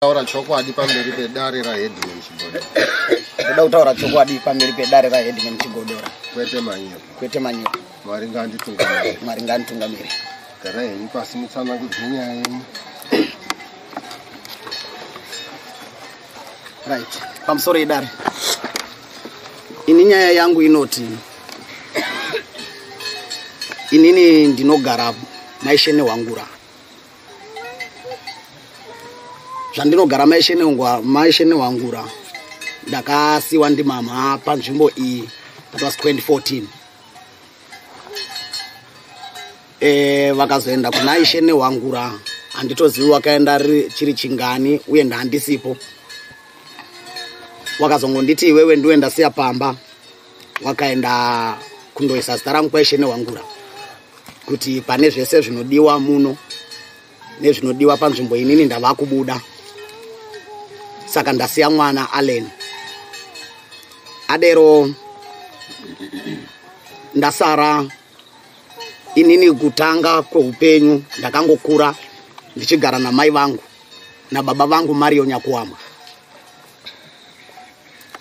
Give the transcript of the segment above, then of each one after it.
Taura chokwadi pamberi pedare raHeadman Chigodora. Ndoda kutaura chokwadi pamberi pedare raHeadman Chigodora. Kwete manyepo. Kwete manyepo. Mwari ngaanditungamire. Mwari ngaanditungamire. Garai henyu pasi mutsanangudze nyaya yenyu. Right. Pamusoro yedare. Ini nyaya yangu inoti inini ndinogara maishe nehwangura. Zvandinogara maishe nehwangura ndakasiwa ndimama panzvimbo iyi, that was 2014. Vakazoenda kuna Ishe Nehwangura, handitozivi wakaenda chiri chingani uye ndahandisipo. Wakazongonditi iwewe ndiwe ndasiya pamba, wakaenda kundoisa zita rangu kwaIshe Nehwangura kuti pane zvese zvinodiwa muno nezvinodiwa panzvimbo inini ndava kubuda, saka ndasiya mwana Allen. Adero ndasara inini. Kutanga kweupenyu ndakangokura ndichigara namai vangu nababa vangu Mario Nyakuwama,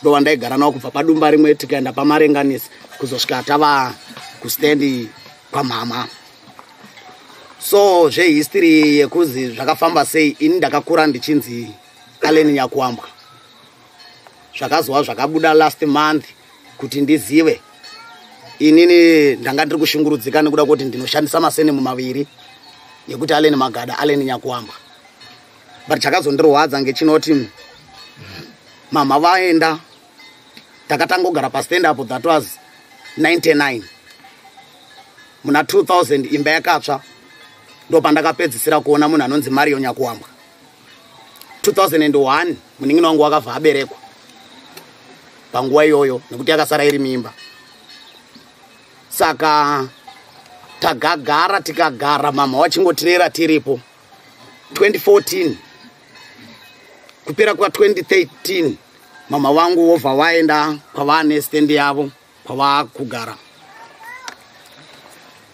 ndo vandaigara navo kubva padumba rimwe tikaenda pamarenganisi kuzosvika tava kustendi kwamhama. So zvehistory yekuzi zvakafamba sei, ini ndakakura ndichinzi Allen Nyakuwambwa. Zvakazova zvakabuda last month kuti ndizive inini ndanga ndiri kushungurudzika nekuda kuti ndinoshandisa masurname maviri yekuti Allen Magada, Allen Nyakuwambwa. But chakazondirwadza ngechinoti mama vaenda, takatangogara pastand apo, that was 99. Muna 2000 imba yakatsva, ndo pandakapedzisira kuona munhu anonzi Mario Nyakuwambwa. 2001 munin'ina wangu wakabva aberekwa panguva iyoyo nekuti yakasara iri mimba. Saka tagagara tikagara, mama wachingotirera tiripo. 2014 kupera kwa2013 mama vangu wobva vaenda kwavane stendi yavo kwavakugara.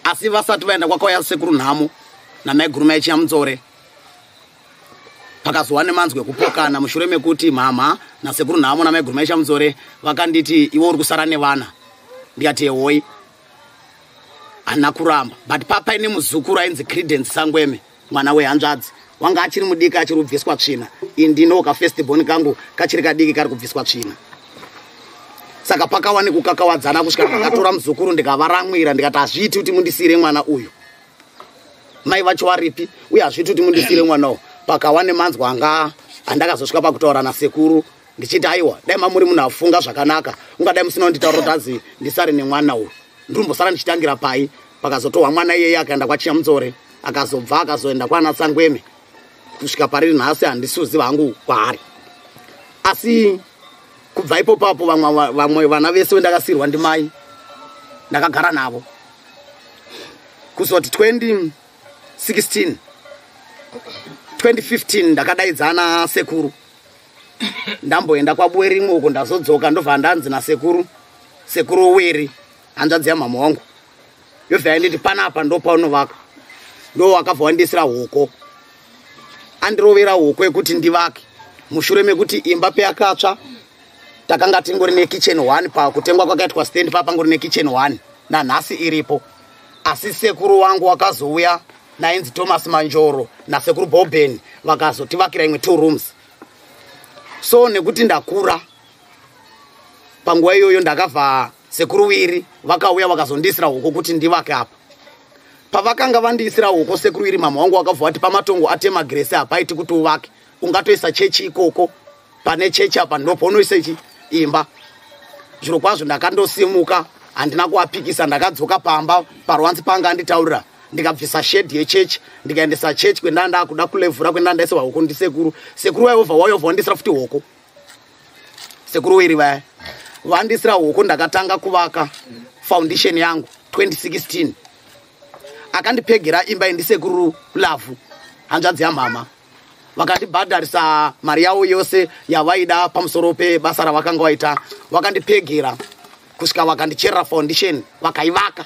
Asi vasati vaenda, kwakauya sekuru Nhamo namaiguru Maichiyamudzore. Pakazova nemanzwi ekupokana mushure mekuti mama nasekuru Nhamo namaiguru Maichiyamudzore vakanditi, "Iwe uri kusara nevana." Ndikati, "Ehoi." Handina kuramba, but papaine muzukuru ainzi Credence Sangweme, mwana wehanzvadzi wanga achiri mudiki, achiri kubviswa tsvina. Indino kafirst born kangu kachiri kadiki kari kubviswa tsvina. Saka pakawa nekukakawadzana kusvika ndakatora muzukuru ndikavaramwira, ndikati, "Hazviiti kuti mundisiyire mwana uyu, mai vacho varipi, uye hazviiti kuti mundisiyire mwana uyu." Pakawa nemanzwi anga andakazosvika pakutaura nasekuru ndichiti, "Aiwa, dai mamuri munhu afunga zvakanaka, ungadai musina kunditaura kuti azi ndisare nemwana uyu. Ndirimbosara ndichitangira pai?" Pakazotorwa mwana iyeye akaenda kwaChiyamudzore, akazobva akazoenda kwana Tsangweme. Kusvika pariri nhasi handisuziva hangu kwaari. Asi kubva ipopapo vamwe vana vese vendakasiyirwa ndimai ndakagara navo kuzoti 2016, 2015 ndakadaidzana sekuru. Ndamboenda kwabuwe rimwe uko, ndazodzoka, ndobva ndanzi nasekuru, sekuru Weri, hanzvadzi yamama wangu, yobva yanditi, "Panapa ndo paunovaka." Ndo wakabva wandisira hoko, andirovera hoko yekuti ndivake mushure mekuti imba peyakatsva takanga tingori nekitchen 1. Pakutengwa kwakaitwa stand papangori nekitchen 1, nanhasi iripo. Asi sekuru wangu wakazouya nainzi Thomas Manjoro nasekuru Boben, vakazotivakira imwe two rooms. So nekuti ndakura panguva iyoyo, ndakabva sekuru Wiri vakauya vakazondiisira hoko kuti ndivake apa. Pavakanga vandiisira hoko sekuru Wiri, mama wangu wakabva vati, "Pamatongo atema grese hapaiti kuti uvake, ungatoisa chechi ikoko. Pane chechi apa ndopaunoisa ichi imba." Zviro kwazvo ndakandosimuka, handina kuapikisa. Ndakadzoka pamba parwanzi panga anditaurira, ndikabvisa shedhi yechechi, ndikaendesa chechi kwenda ndakuda kulevhura kwenda ndaisirwa hoko ndisekuru. Sekuru vaivobva wayobva wandisira futi hoko. Sekuru Wiri vaya vandisira hoko, ndakatanga kuvaka foundation yangu 2016. Akandipegera imba indisekuru Lavhu, hanzvadzi yamhama. Vakandibhadharisa mari yavo yose yavaida pamusoro pebasa ravakanga vaita. Vakandipegera kusvika vakandicherera foundation, vakaivaka.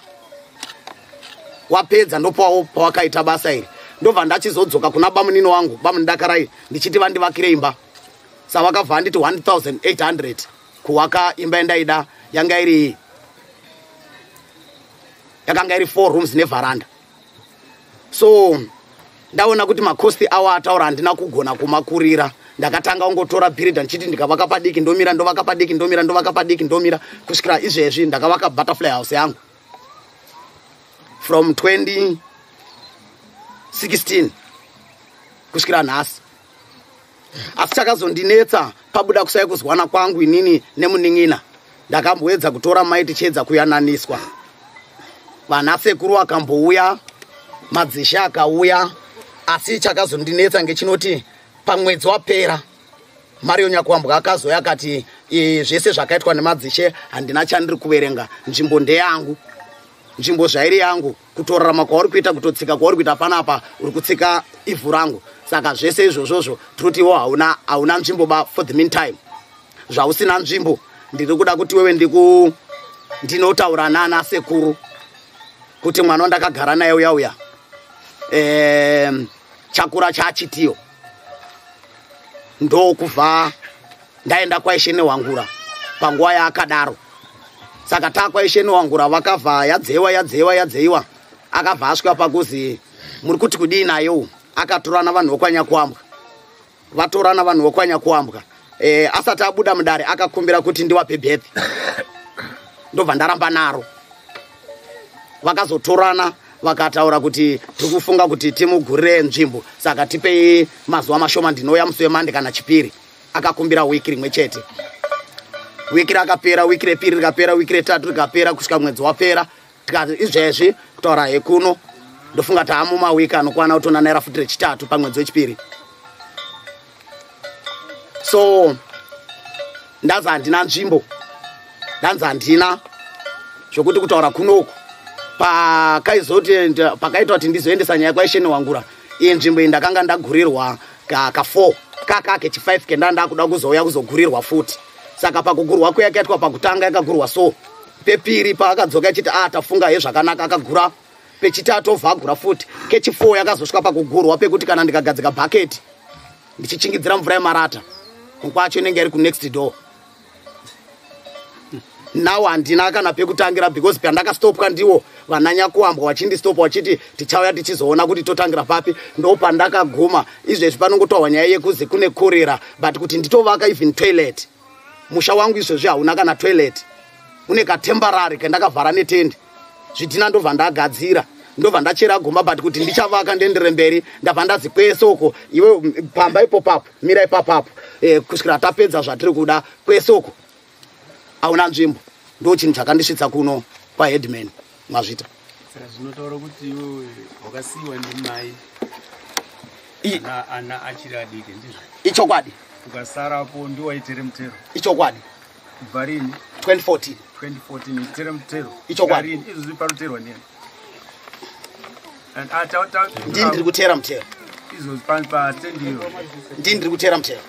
Wapedza ndopawo pawakaita basa iri. Ndobva ndachizodzoka kuna bamunini wangu, bamunini Dakarai, ndichiti vandivakire imba. Savakabva anditi 1800 kuwaka imba yandaida, yanga iri yakanga iri 4 rooms neveranda. So ndaona kuti makosti awo ataura handina kugona kumakurira. Ndakatanga kungotora bhiridha ndichiti ndikavaka padiki ndomira, ndovaka padiki ndomira, ndovaka padiki ndomira, kusvikira izvezvi ndakavaka butterfly house yangu from 2016 kusvikira nhasi. Asi chakazondinetsa pabuda kusai kuzwana kwangu inini nemunin'ina. Ndakamboedza kutora mai tichiedza kuyananiswa, vana sekuru akambouya, madzishe akauya. Asi chakazondinetsa ngechinoti pamwedzi wapera Mario Nyakuambwa akazouya akati zvese zvakaitwa nemadzishe handina chandiri kuverenga, nzvimbo ndeyangu, nzvimbo zvairi yangu, kutorarama kwauri kuita, kutotsika kwauri kuita panapa uri kutsika ivhu rangu. Saka zvese izvozvozvo tiri kuti iwo hauna nzvimbo ba for the meantime. Zvausina nzvimbo ndiri kuda kuti wewe ndinotaura nana sekuru kuti mwana wandakagara naye uya uya chakura chachitiyo. Ndokubva ndaenda kwaIshe Nehwangura panguva yaakadaro. Saka takwaIshe Nehwangura vakabva yadzeiwa yadzeiwa yadzeiwa, akabva asvika pakuzi muri kuti kudii nayo. Akatorana vanhu vokwanyakuambwa, vatorana vanhu vokwanyakuambwa. Asati abuda mudare akakumbira kuti ndiwape bhethi, ndobva ndaramba naro. Vakazotorana vakataura kuti tiri kufunga kuti timugurire nzvimbo, saka tipei mazuva mashoma, ndinouya musi wemande kana chipiri. Akakumbira wiki rimwe chete, wiki rakapera, wiki repiri rikapera, wiki retatu rikapera, kusvika mwedzi wapera. Tikati izvezvi kutaura hekuno ndofunga taamumawiki anokwana kutonanaira futi rechitatu pamwedzi wechipiri. So ndanzi handina nzvimbo, ndanzi handina zvokuti kutaura kunoku. Pakaita kuti ndizoendesa nyaya kwaIshe Nehwangura, iyi nzvimbo iyi ndakanga ndagurirwa ka4 kaka kechi5 kenda ndakuda kuzouya kuzogurirwa futi. Saka pakugurwa kuya yakaitwa pakutanga yakagurwa so, pepiri paakadzoka achiti tafunga he zvakanaka, akagura pechitatu obva agura futi. Kechi4 yakazosvika pakugurwa pekuti kana ndikagadzika bhaketi ndichichingidzira mvura yemarata kwacho inenge iri kunext door. Now handina kana pekutangira because pandakastopwa ndiwo vananyakuambwa vachindistopa vachiti tichauya tichizoona kuti totangira papi. Ndo pandakaguma. Izvezvi panongotaurwa nyaya yekuzi kune korera, but kuti nditovaka even toilet, musha wangu izvezvi hauna kana toilet, une katemporary kandakavhara netende, zvidhina ndobva ndagadzira, ndobva ndachera gomba, but kuti ndichavaka ndiendere mberi ndabva ndazi kwese uko iwe pamba ipopapo, mira ipapapo kusvikira tapedza zvatiri kuda. Kwese uko hauna nzvimbo. Ndo chinhu chakandisvitsa kuno kwaheadman Mazvita. Saka zvinotaura kuti iwewe wakasiyiwa ndimai ana achiri adiki, ndizvo? Ichokwadi. Ukasarapo ndiwaitere mutero? Ichokwadi. Kubva rini? 2014. 2014 ichitere mutero? Ichokwadi. Izvozvi panoterwa neni? Ndini ndiri kutera mutero. Izvozvi pastendi iro? Ndini ndiri kutera mutero.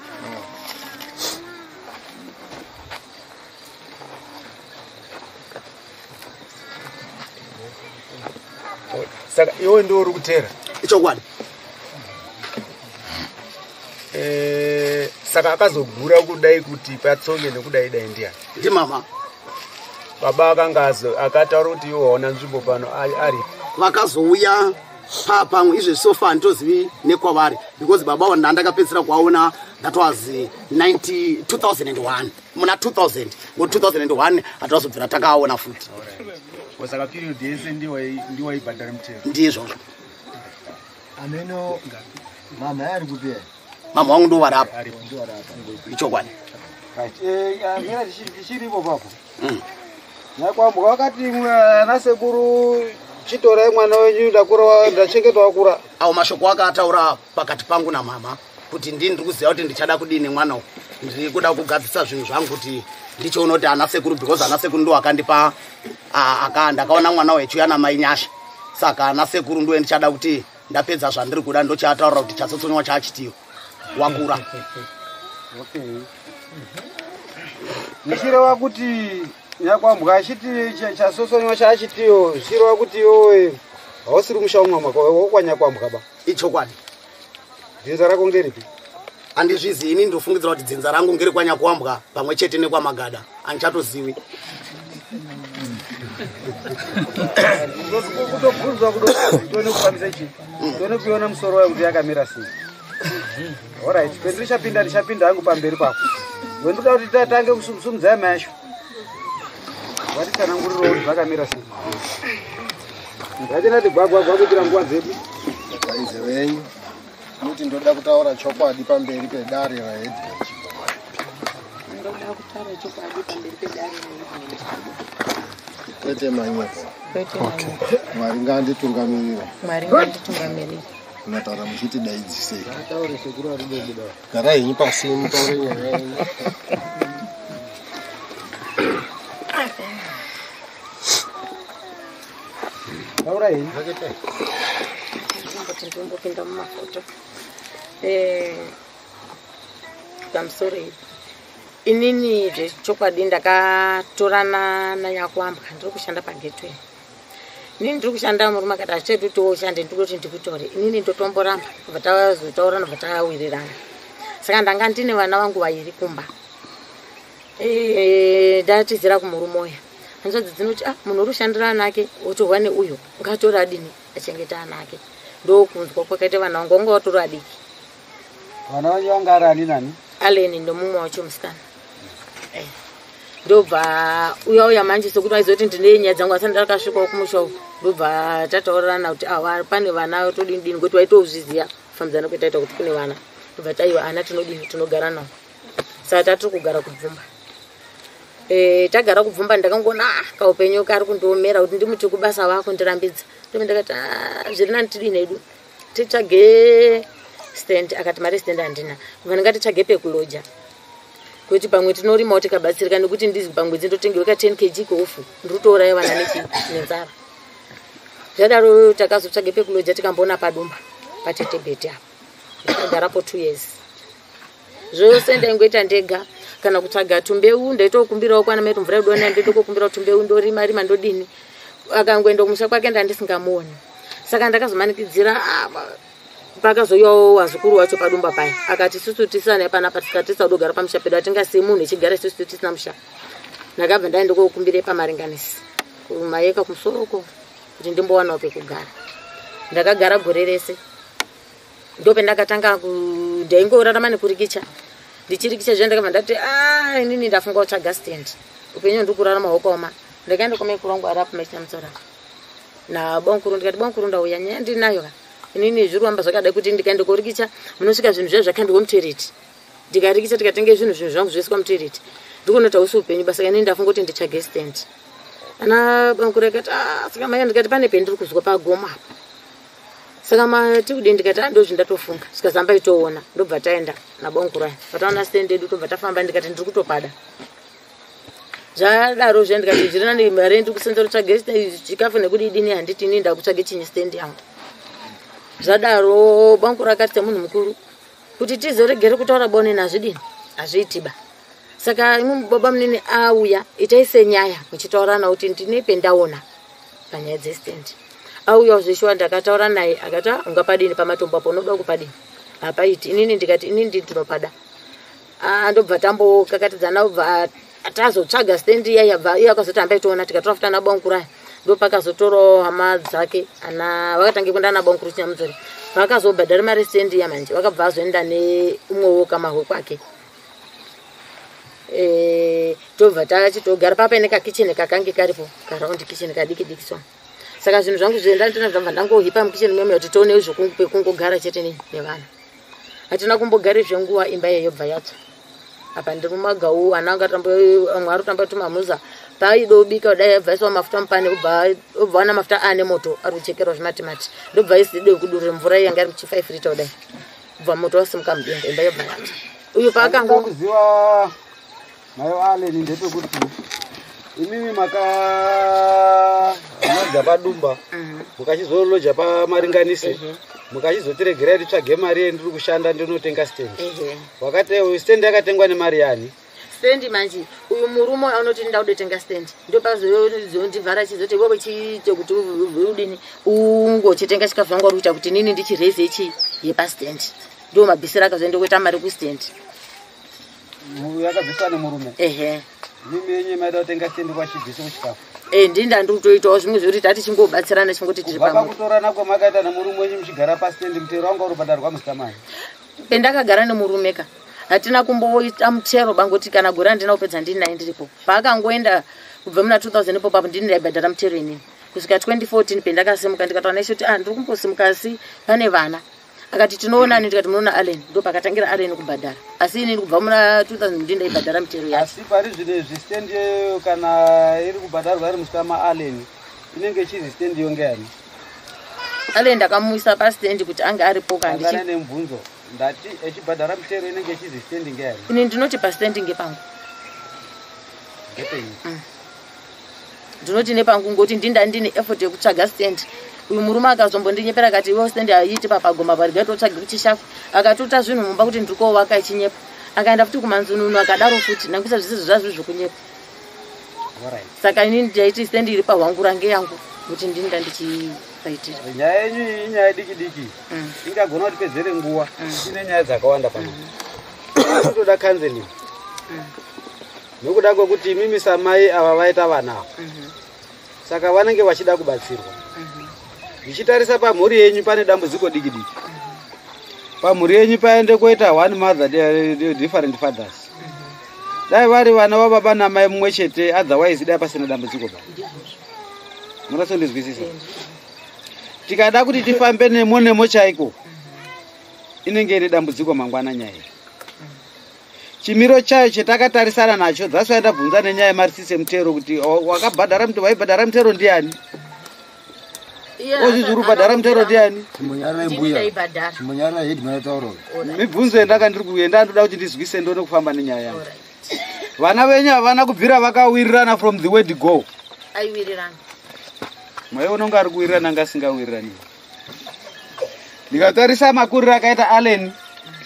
Saka iwe ndiwo uri kutera? Ichokwadi. Saka akazogura kudai kuti patsonge nekudai dai ndiani? Ndimama. Baba akanga akataura kuti iwe waona nzvimbo pano ari? Vakazouya papamwe izvezvi so far handitozivi nekwavari because baba avo ndandakapedzisira kuvaona that was 90 2001, muna 2000, ngo 2001 hatazobvira takaona futi. Saka period yese ndiwaibhadhara mutero? Ndizvozvo. Ameno mama ari kupi? Mama wangu ndovarapa. Ichokwadi. Mira, tichiripo papo. Nyakwambwa wakati ana sekuru chitorai mwana wenyu, ndakura, ndachengetwa, wakura. Awo mashoko akataura pakati pangu namama kuti ndini ndiri kuziva kuti ndichada kudini mwana uyu, ndiri kuda kugadzisa zvinhu zvangu kuti ndichiona kuti ana sekuru, because ana sekuru ndo akandipa ndakaona mwana wechiuya namai Nyasha. Saka ana sekuru ndo ndichada kuti ndapedza zvandiri kuda, ndochaataurira kuti chatsotsonwa chaachitiyo wakura. Okay, zvichireva kuti Nyakwambwa achiti chasosonywa chaachitiyo, zvichireva kuti iwewe hausiri musha wamwama wokwanyakwambwa ba? Ichokwadi. Dzinza rako ngeripi? Handizvizi ini, ndofungidzira kuti dzinza rangu ngeri kwanyakuambwa pamwe chete nekwamagada, handichatoziwi. Kutobvunzwa kudo tione kufambisa chi, tione kuiona musoro wayo kuti yakamira sei. Alright, pendirichapinda ndichapinda hangu pamberi pako. Wendoda kuti tatange kusumudzai masho, watitsanangurirawo kuti zvakamira sei. Ngatinati gwagwagwa kuitira nguva dzedu. Vainze venyu muti ndoda kutaura chokwadi pamberi pedare raHeadman Chigodora. Ndoda kutaura chokwadi pamberi pedare raHeadman. Kwete manyepo. Kwete manyepo. Mwari ngaanditungamirira. Mwari ngaanditungamirira. Munotaura muchiti daidzisei. Garai henyu pasi mutaure nyaya yenyu. Taura henyu. Ndinomboti ndimbopinda mumafoto. Pamusoro iyi, inini zvechokwadi ndakatorana nanyakuambwa, ndiri kushanda paGateway. Inini ndiri kushanda, murume akati hazvichaiti kuti ushande, ndiri kuti ndikutore. Inini ndotomboramba, bva tazotaurana, bva tawirirana. Saka ndanga ndine vana vangu vairi kumba. Ndatizira kumurume uya, hanzvadzi dzinoti, ah, munhu uri kushandira ana ake otorwa neuyo, ngaatore adini, achengete ana ake. Ndokunzwa kwakaita vana vangu, vanga vatori vadiki. Vana vanyu vanga ari ani nani? Aleni ndomumwe wacho musikana. Ndobva uya uya manje sekuti aizoti ndine nyaya dzangu, asati ndakasvikawo kumusha uku, ndobva tataurirana kuti awa pane vana todini dini, ngokuti waitozviziya kufambidzana kwetaita kuti kune vana. Ndobva taiwa ana tinodini, tinogara navo. Saka tatiri kugara kubvumba. Tagara kubvumba, ndakangoona kaupenyu kari kundiomera kuti ndimuti kubasa vako ndirambidza. Ndobva ndakati, ah, zviri nani tidini hedu titsvage stand. Akati mari stand handina. Kubva ndingatitsvage pekuloja kuti pamwe tinorimawo tikabatsirika, nekuti ndizi pamwedzi ndotengewe ka 10 kg kofu, ndiri kutouraya vana nenzara. Zvadaro takazotsvage pekuloja, tikamboona padumba patetebheti apa, ndakagarapo 2 years. Zvose ndaingoita ndega, kana kutsvaga tumbeu ndaitokumbirawo kwana mai, mvura idona, ndoitokumbirawo tumbeu, ndorima rima, ndodini. Akangoenda kumusha kwake ndandisingamuoni. Saka ndakazomanikidzira, pakazouyawo wazukuru wacho padumba paya, akati isusu tisana panapa, tikati tisadogara pamusha pedu, hatingasiyi munhu echigara isusu tisina musha. Ndakabva ndaenda kokumbire pamaringanisi kumayeka kumusoro kuti ndimbowanawo pekugara. Ndakagara gore rese, ndopendakatanga ndaingorarama nekurikicha, ndichirikicha zviya. Ndakabva ndati, a, inini ndafunga kutsvaga stand, upenyu ndiri kurarama hwakaoma. Ndakaenda kwamaikuru wangu ari apo machinyamutsora nabonkuru, ndikati, bonkuru, ndauya, nyaya ndinayo ka inini, zviri kuramba zvakadai, kuti ndikaenda korikicha munosvika zvinhu zviya zvakandiwa mutoireti, ndikarikicha tikatenge zvinhu zvangu zvoiswa mutoireti, ndikunoti hausi upenyu basa. Inini ndafunga kuti nditsvage stand. Ana bankuru akati, ah, saka maya, ndikati pane pendiri kuzwa pagoma apa, saka mati kudii? Ndikati, ah, ndo zvindatofunga. Sikazamba itoona, ndobva taenda nabankuru aya, pataona stand yedu, tobva tafamba. Ndikati ndiri kutopada. Zvadaro zviya ndikati zviri nani mari ndiri kusenzera kutsvage chikafu nekudidini, handiti ini ndakutsvage chinyi stand yangu. Zvadaro bankuru akati, semunhu mukuru, kuti tizoregere kutaura bone nazvidini, hazviitiba. Saka imwe baba munini auya, itai senyaya muchitaurana kuti ndine pendaona panyaya dzestand. Auya zveshuwa, ndakataura naye, akati, ah, ungapadini pamatombo apo, unoda kupadini, hapaiti. Inini ndikati inini ndinopada. Ah, ndobva tambokakatidzana, bva tazotsvaga stand iya, yabva iye akazoti hambai toona. Tikatora futi ana bankuru aya, ndopakazotorawo hama dzake, ana vakatange kuenda ana bankuru Chinyamudzori, vakazobhadhara mari stand iya. Manje vakabva azoenda neumwewo kamahwe kwake. Tobva tachitogara papaine kakicheni kakange karipo, karound kitchen kadiki diki so. Saka zvinhu zvangu zvienda ndinobva ndangohipa mukicheni memo kuti tione zvekungogara chete nevana. Hatina kumbogari zvenguva, imba iyoyo yobva yatsva. Apa ndiri mumagau, ana angatamba, amwe ari kutamba tumamuza, paidobika kudai abva mafuta mupani, obva wana mafuta ane moto ari kuchekerwa zvimatimati, ndobva iside kudurira mvura yanga iri muchi 5 lita kudai, kubva moto wasimuka mudenga, imba yobva yatsva. Uyu paakango Kuziva nayo Aleni ndepekuti imimi makamadza padumba, mukachizoloja pamaringanise, mukachizotiregerai titsvage mari yendiri kushanda ndinotenga stand. Ehe. Wakati stand yakatengwa nemari yani? Stendi manje uyu murume anoti nda kudotenga stendi, ndopazondivhara chizoti iwewe chiite kuti udini ungochitenga chikafu changu uri kuita kuti nini ndichireze chi yepastendi. Ndo mabvisiro akazoenda kuita mari kustendi. Yakabviswa nemurume? Ehe. Mimi yenyu maida kutenga stendi kwachibviso kuchikafu? E, ndinda ndikutoitawo zvimwe zvekuti tati chingobatsirana chingoti tiri Kubva pamwe. Pakutorana kwamakaita nemurume wenyu muchigara pastendi, mutero wanga uri bhadharwa muzita mai? Pendakagara nemurume ka, hatina kumboita mutero bangoti kana gore handina kupedza ndini naye ndiripo. Paakangoenda kubva muna 2000 ipo papo ndini ndaibhadhara mutero inini kusvika 2014 pendakasimuka ndikataura naye kuti, ah, ndiri kumbosimuka asi pane vana. Akati tinoonani, ndikati munoona Allen. Ndo pakatangira Allen kubhadhara, asi inini kubva muna 2000 ndini ndaibhadhara mitero yacho. Asi pari zvino izvi stendi iyoyo kana iri kubhadharwa iri muzita maAllen, inenge ichizi stendi iyo ngeyani? Allen ndakamuisa pastendi kuti ange aripo Angana kandichi nemubvunzo. Ndati echibhadhara mutero, inenge ichizi stendi ngeyani? Ini ndinoti pastendi ngepangu. Ngepenyu? Ndinoti nepangu ngoti ndinda ndine effort yekutsvaga stand. Uyu murume akazombondinyepera akati iwe stand haiiti papagoma parigai totsvage kuchishafu. Akatota zvinhu mumba kuti ndiri kovaka ichinyepa. Akaenda futi kumanzununu akadaro futi nangwisa zvisizo zvazvo zvokunyepa. Alright. Saka inini ndaiti stand iri pahwangura ngeyangu kuti ndinda ndichipaitira. Nyaya yenyu iyi inyaya diki diki, ingagona kuti pedzere nguva. Ine nyaya dzakawanda pano. Totoda counseling nokuda kwekuti imimi samai ava vaita vana ava, saka vanenge vachida kubatsirwa. Ndichitarisa pamhuri yenyu pane dambudziko diki diki. Pamhuri yenyu paende koita one mother, different fathers. Dai vari vana vababa namai mumwe chete, otherwise dai pasina dambudziko pa munasondizwisisa. Tikada kuti tifambe nemo nemo chaiko, inenge ine dambudziko mangwana nyaya iyi. Chimiro chayo chetakatarisana nacho dzasai ndabvunza nenyaya yemarisisi emutero kuti wakabhadhara mutero, waibhadhara mutero ndiani? Ozvizvi uri kubhadhara mutero ndiani? Chimbonyararai Ndini mbuya. ndaibhadhara. Chimbonyararai, headman ataura. Mibvunzo yendaka ndiri kuenda ndoda kuti ndizwise ndione kufamba nenyaya yangu. Vana venyu havana kubvira vakawirirana from the word go? Aiwirirana. Mai unonge ari kuwirirana anga asingawirirani. Ndikatarisa makuriro akaita Allen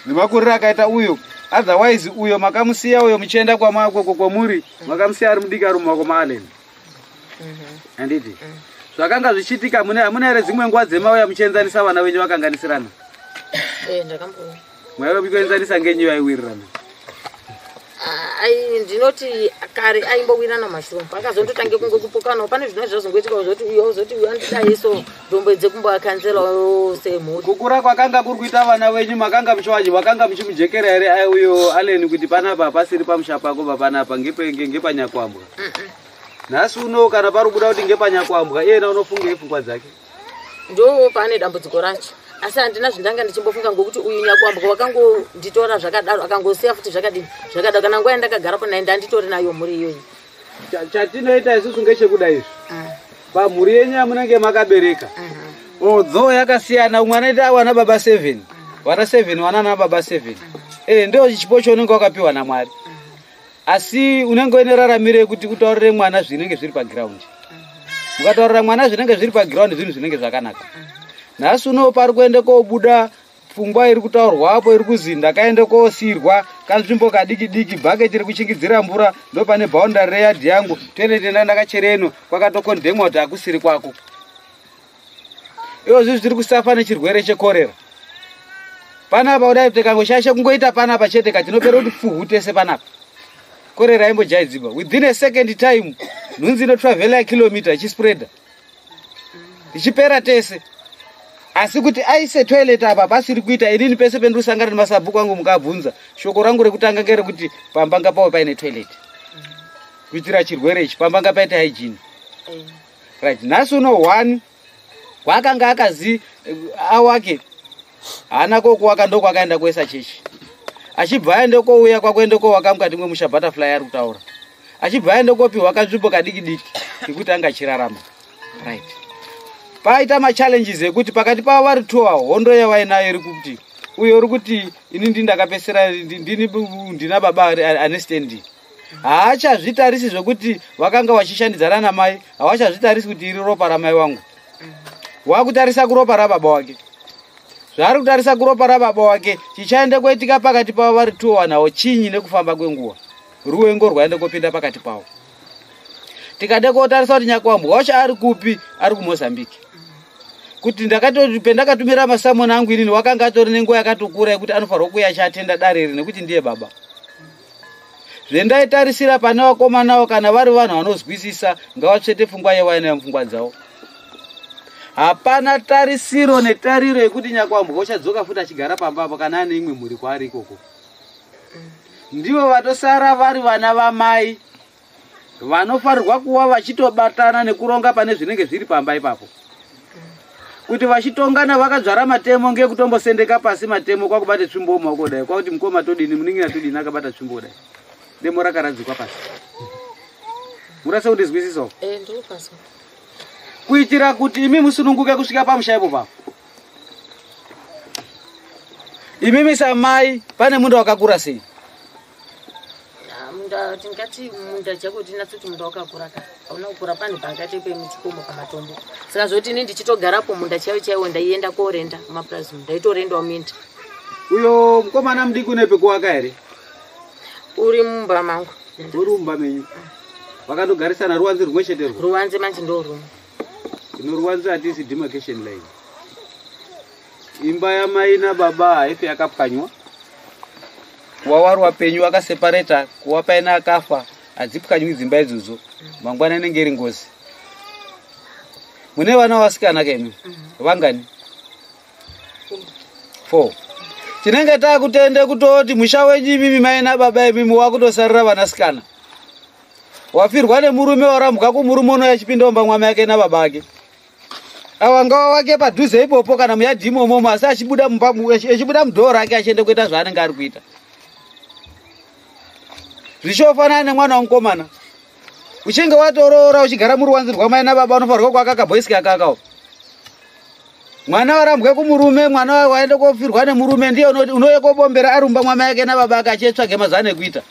nemakuriro akaita uyo, otherwise uyo makamusiya uyo muchienda kwamuri, makamusiya ari mudiki ari mumaoko maAllen, handiti? Zvakanga zvichiitika mune hamuna here dzimwe nguva dzemauya muchienzanisa vana venyu vakanganisirana? Eh, ndakamboona. Maiva mukuenzanisa ngenyi vaiwirirana? Ah, ai ndinoti kare aimbowirana mashure, pakazondotange kunge kupokanawo pane zvino zvazongoitika zoti uyo zoti uyo andidai, so ndomboedze kumboakanzelawo semhuri. Kukura kwakanga kuri kuita vana venyu, makanga muchiwaji vakanga muchimujekera here ai uyo Allen kuti panapa pasiri pamusha pako, papanapa ngepanyakwambwa? Nhasi uno kana pari kubuda kuti ngepanyakwambwa, iyena unofunga pfungwa dzake? Ndo pane dambudziko racho, asi handina zvindanga ndichimbofunga ngokuti uyu nyakwambwa wakangonditora zvakadaro, akangosiya futi zvakadini zvakadaro. Kana nguva yandakagarapo naye ndanditori nayo mhuri iyoyi. Chatinoita isusu ngechekuda izvi pamhuri yenyu yamunenge makabereka, although yakasiyana, umwe anoita wana baba 7, vana 7, vana na baba 7, ndo chipo chaunenge wakapiwa naMwari, asi unenge uine raramiro yekuti utaurire mwana zvinenge zviri pagiraundi. Mukataurira mwana zvinenge zviri pagiraundi, zvinhu zvinenge zvakanaka. Nhasi uno pari kuende kobuda pfungwa iri kutaurwapo iri kuzi ndakaende kosiyirwa kanzvimbo kadiki diki, bhaketi rekuchingidzira mvura, ndo pane boundary reyadhi yangu, toilet ndandakachereno kwakatokondemwa kuti hakusiri kwako. Izvozvi zviri kusafa nechirwere chekorera panapa. Kudai tikangoshaisha kungoita panapa chete katinopera kuti fuhu tese panapa. Korera imbojaidziba within a second time, nhunzi inotravhela kilomita ichispreada, tichipera tese. Asi kuti aise toilet apa pasiri kuita, inini pese pendinosangana nemasabhuku angu mukabvunza, shoko rangu rekutanga ngerekuti pamba ngapave paine toilet kuitira chirwere ichi, pamba ngapaite hygiene. Right, nhasi uno one kwakanga akazi awake haana kokuwaka, ndokwakaenda kuisa chechi, achibva aende kouya kwakuende kowaka mukati mwemusha. Butterfly ari kutaura achibva aende kopiwa kanzvimbo kadiki diki kekuti anga achirarama. Right, paita machallenges ekuti pakati pavo vari two, hondo yavainayo iri kuti uyo uri kuti ini ndindakapesera ndini ndina baba ane stendi. Haachazvitarisi zvokuti vakanga vachishandidzana namai, havachazvitarisi kuti iri ropa ramai wangu, wakutarisa kuropa rababa wake. Zvaari kutarisa kuropa rababa wake, chichaende kuitika pakati pavo vari two wanawo chinyi nekufamba kwenguva? Ruwengo rwaende kopinda pakati pavo. Tikade kotarisa kuti Nyakwambwa wacho ari kupi, ari kuMozambique. Kuti ndakatoti pendakatumira masamoni angu inini wakanga atori nenguva yakatokura yekuti anofanirwa kuuya achiatenda dare iri nekuti ndiye baba. Zvendaitarisira pane vakomanawo kana vari vanhu vanozwisisa ngavatsvete pfungwa yevainayo mupfungwa dzavo. Hapana tarisiro netariro yekuti Nyakwambwa uchadzoka futi achigara pamba apo kana ane imwe mhuri kwaari ikoko. Ndivo vatosara vari vana vamai vanofanirwa kuva vachitobatana nekuronga pane zvinenge zviri pamba ipapo. Kuti vachitongana vakadzvara matemo ngekutombosendeka pasi matemo kwakubata tsvimbo mumaoko dai kwakuti mukoma todini munin'ina todini akabata tsvimbo dai demo rakaradzikwa pasi. Murase kundizwisisawo? Ndinokwanisa. Kuitira kuti imi musununguke kusvika pamusha ipo papo. Imimi samai pane munda wakakura sei? Munda tingati munda chako tinatso munda wakakura ka. Hauna kukura pane pakati pemuchikomo pamatombo. Saka zvoti ini ndichitogarapo munda chaiwo chaiwo ndaienda korenda mumapurazi ndaitorendawo minda. Uyo mukomana mudiki une pekuwaka here? Uri mumba mangu. Uri mumba menyu. Vakandogarisana ruwanze rumwe cheterwo. Ruwanze manje ndorumwe. Ino ruwanze hatisi demarcation line. Imba yamai nababa haifi yakapwanywa. Kuva wari wapenyu wakasepareta, kuva paina akafa, hadzipwanywi dzimba idzodzo. Mangwana inenge iri ngozi. Mune vana vasikana kaimi? Vangani? 4. Tinenge takutende kutoti musha wenyu imimi mai nababa imimi wakutosarira vanasikana. Wafirwa nemurume warambwa kumurume unouya achipinda mumba mwamai ake nababa ake. Awa ngava wake padhuze ipopo kana muyadhi imomo asi achibuda mumba achibuda mudhoo rake achienda kuita zvaanenge ari kuita. Zvichofanana nemwana womukomana. Uchinge watoroora uchigara muruwanzi rwamai nababa unofanirwa kuaka kabhoisi kakakawo. Mwana warambwe kumurume, mwana waenda kofirwa nemurume ndiye unouya kobombera ari mumba mwamai ake nababa ake achitsvage mazano ekuita.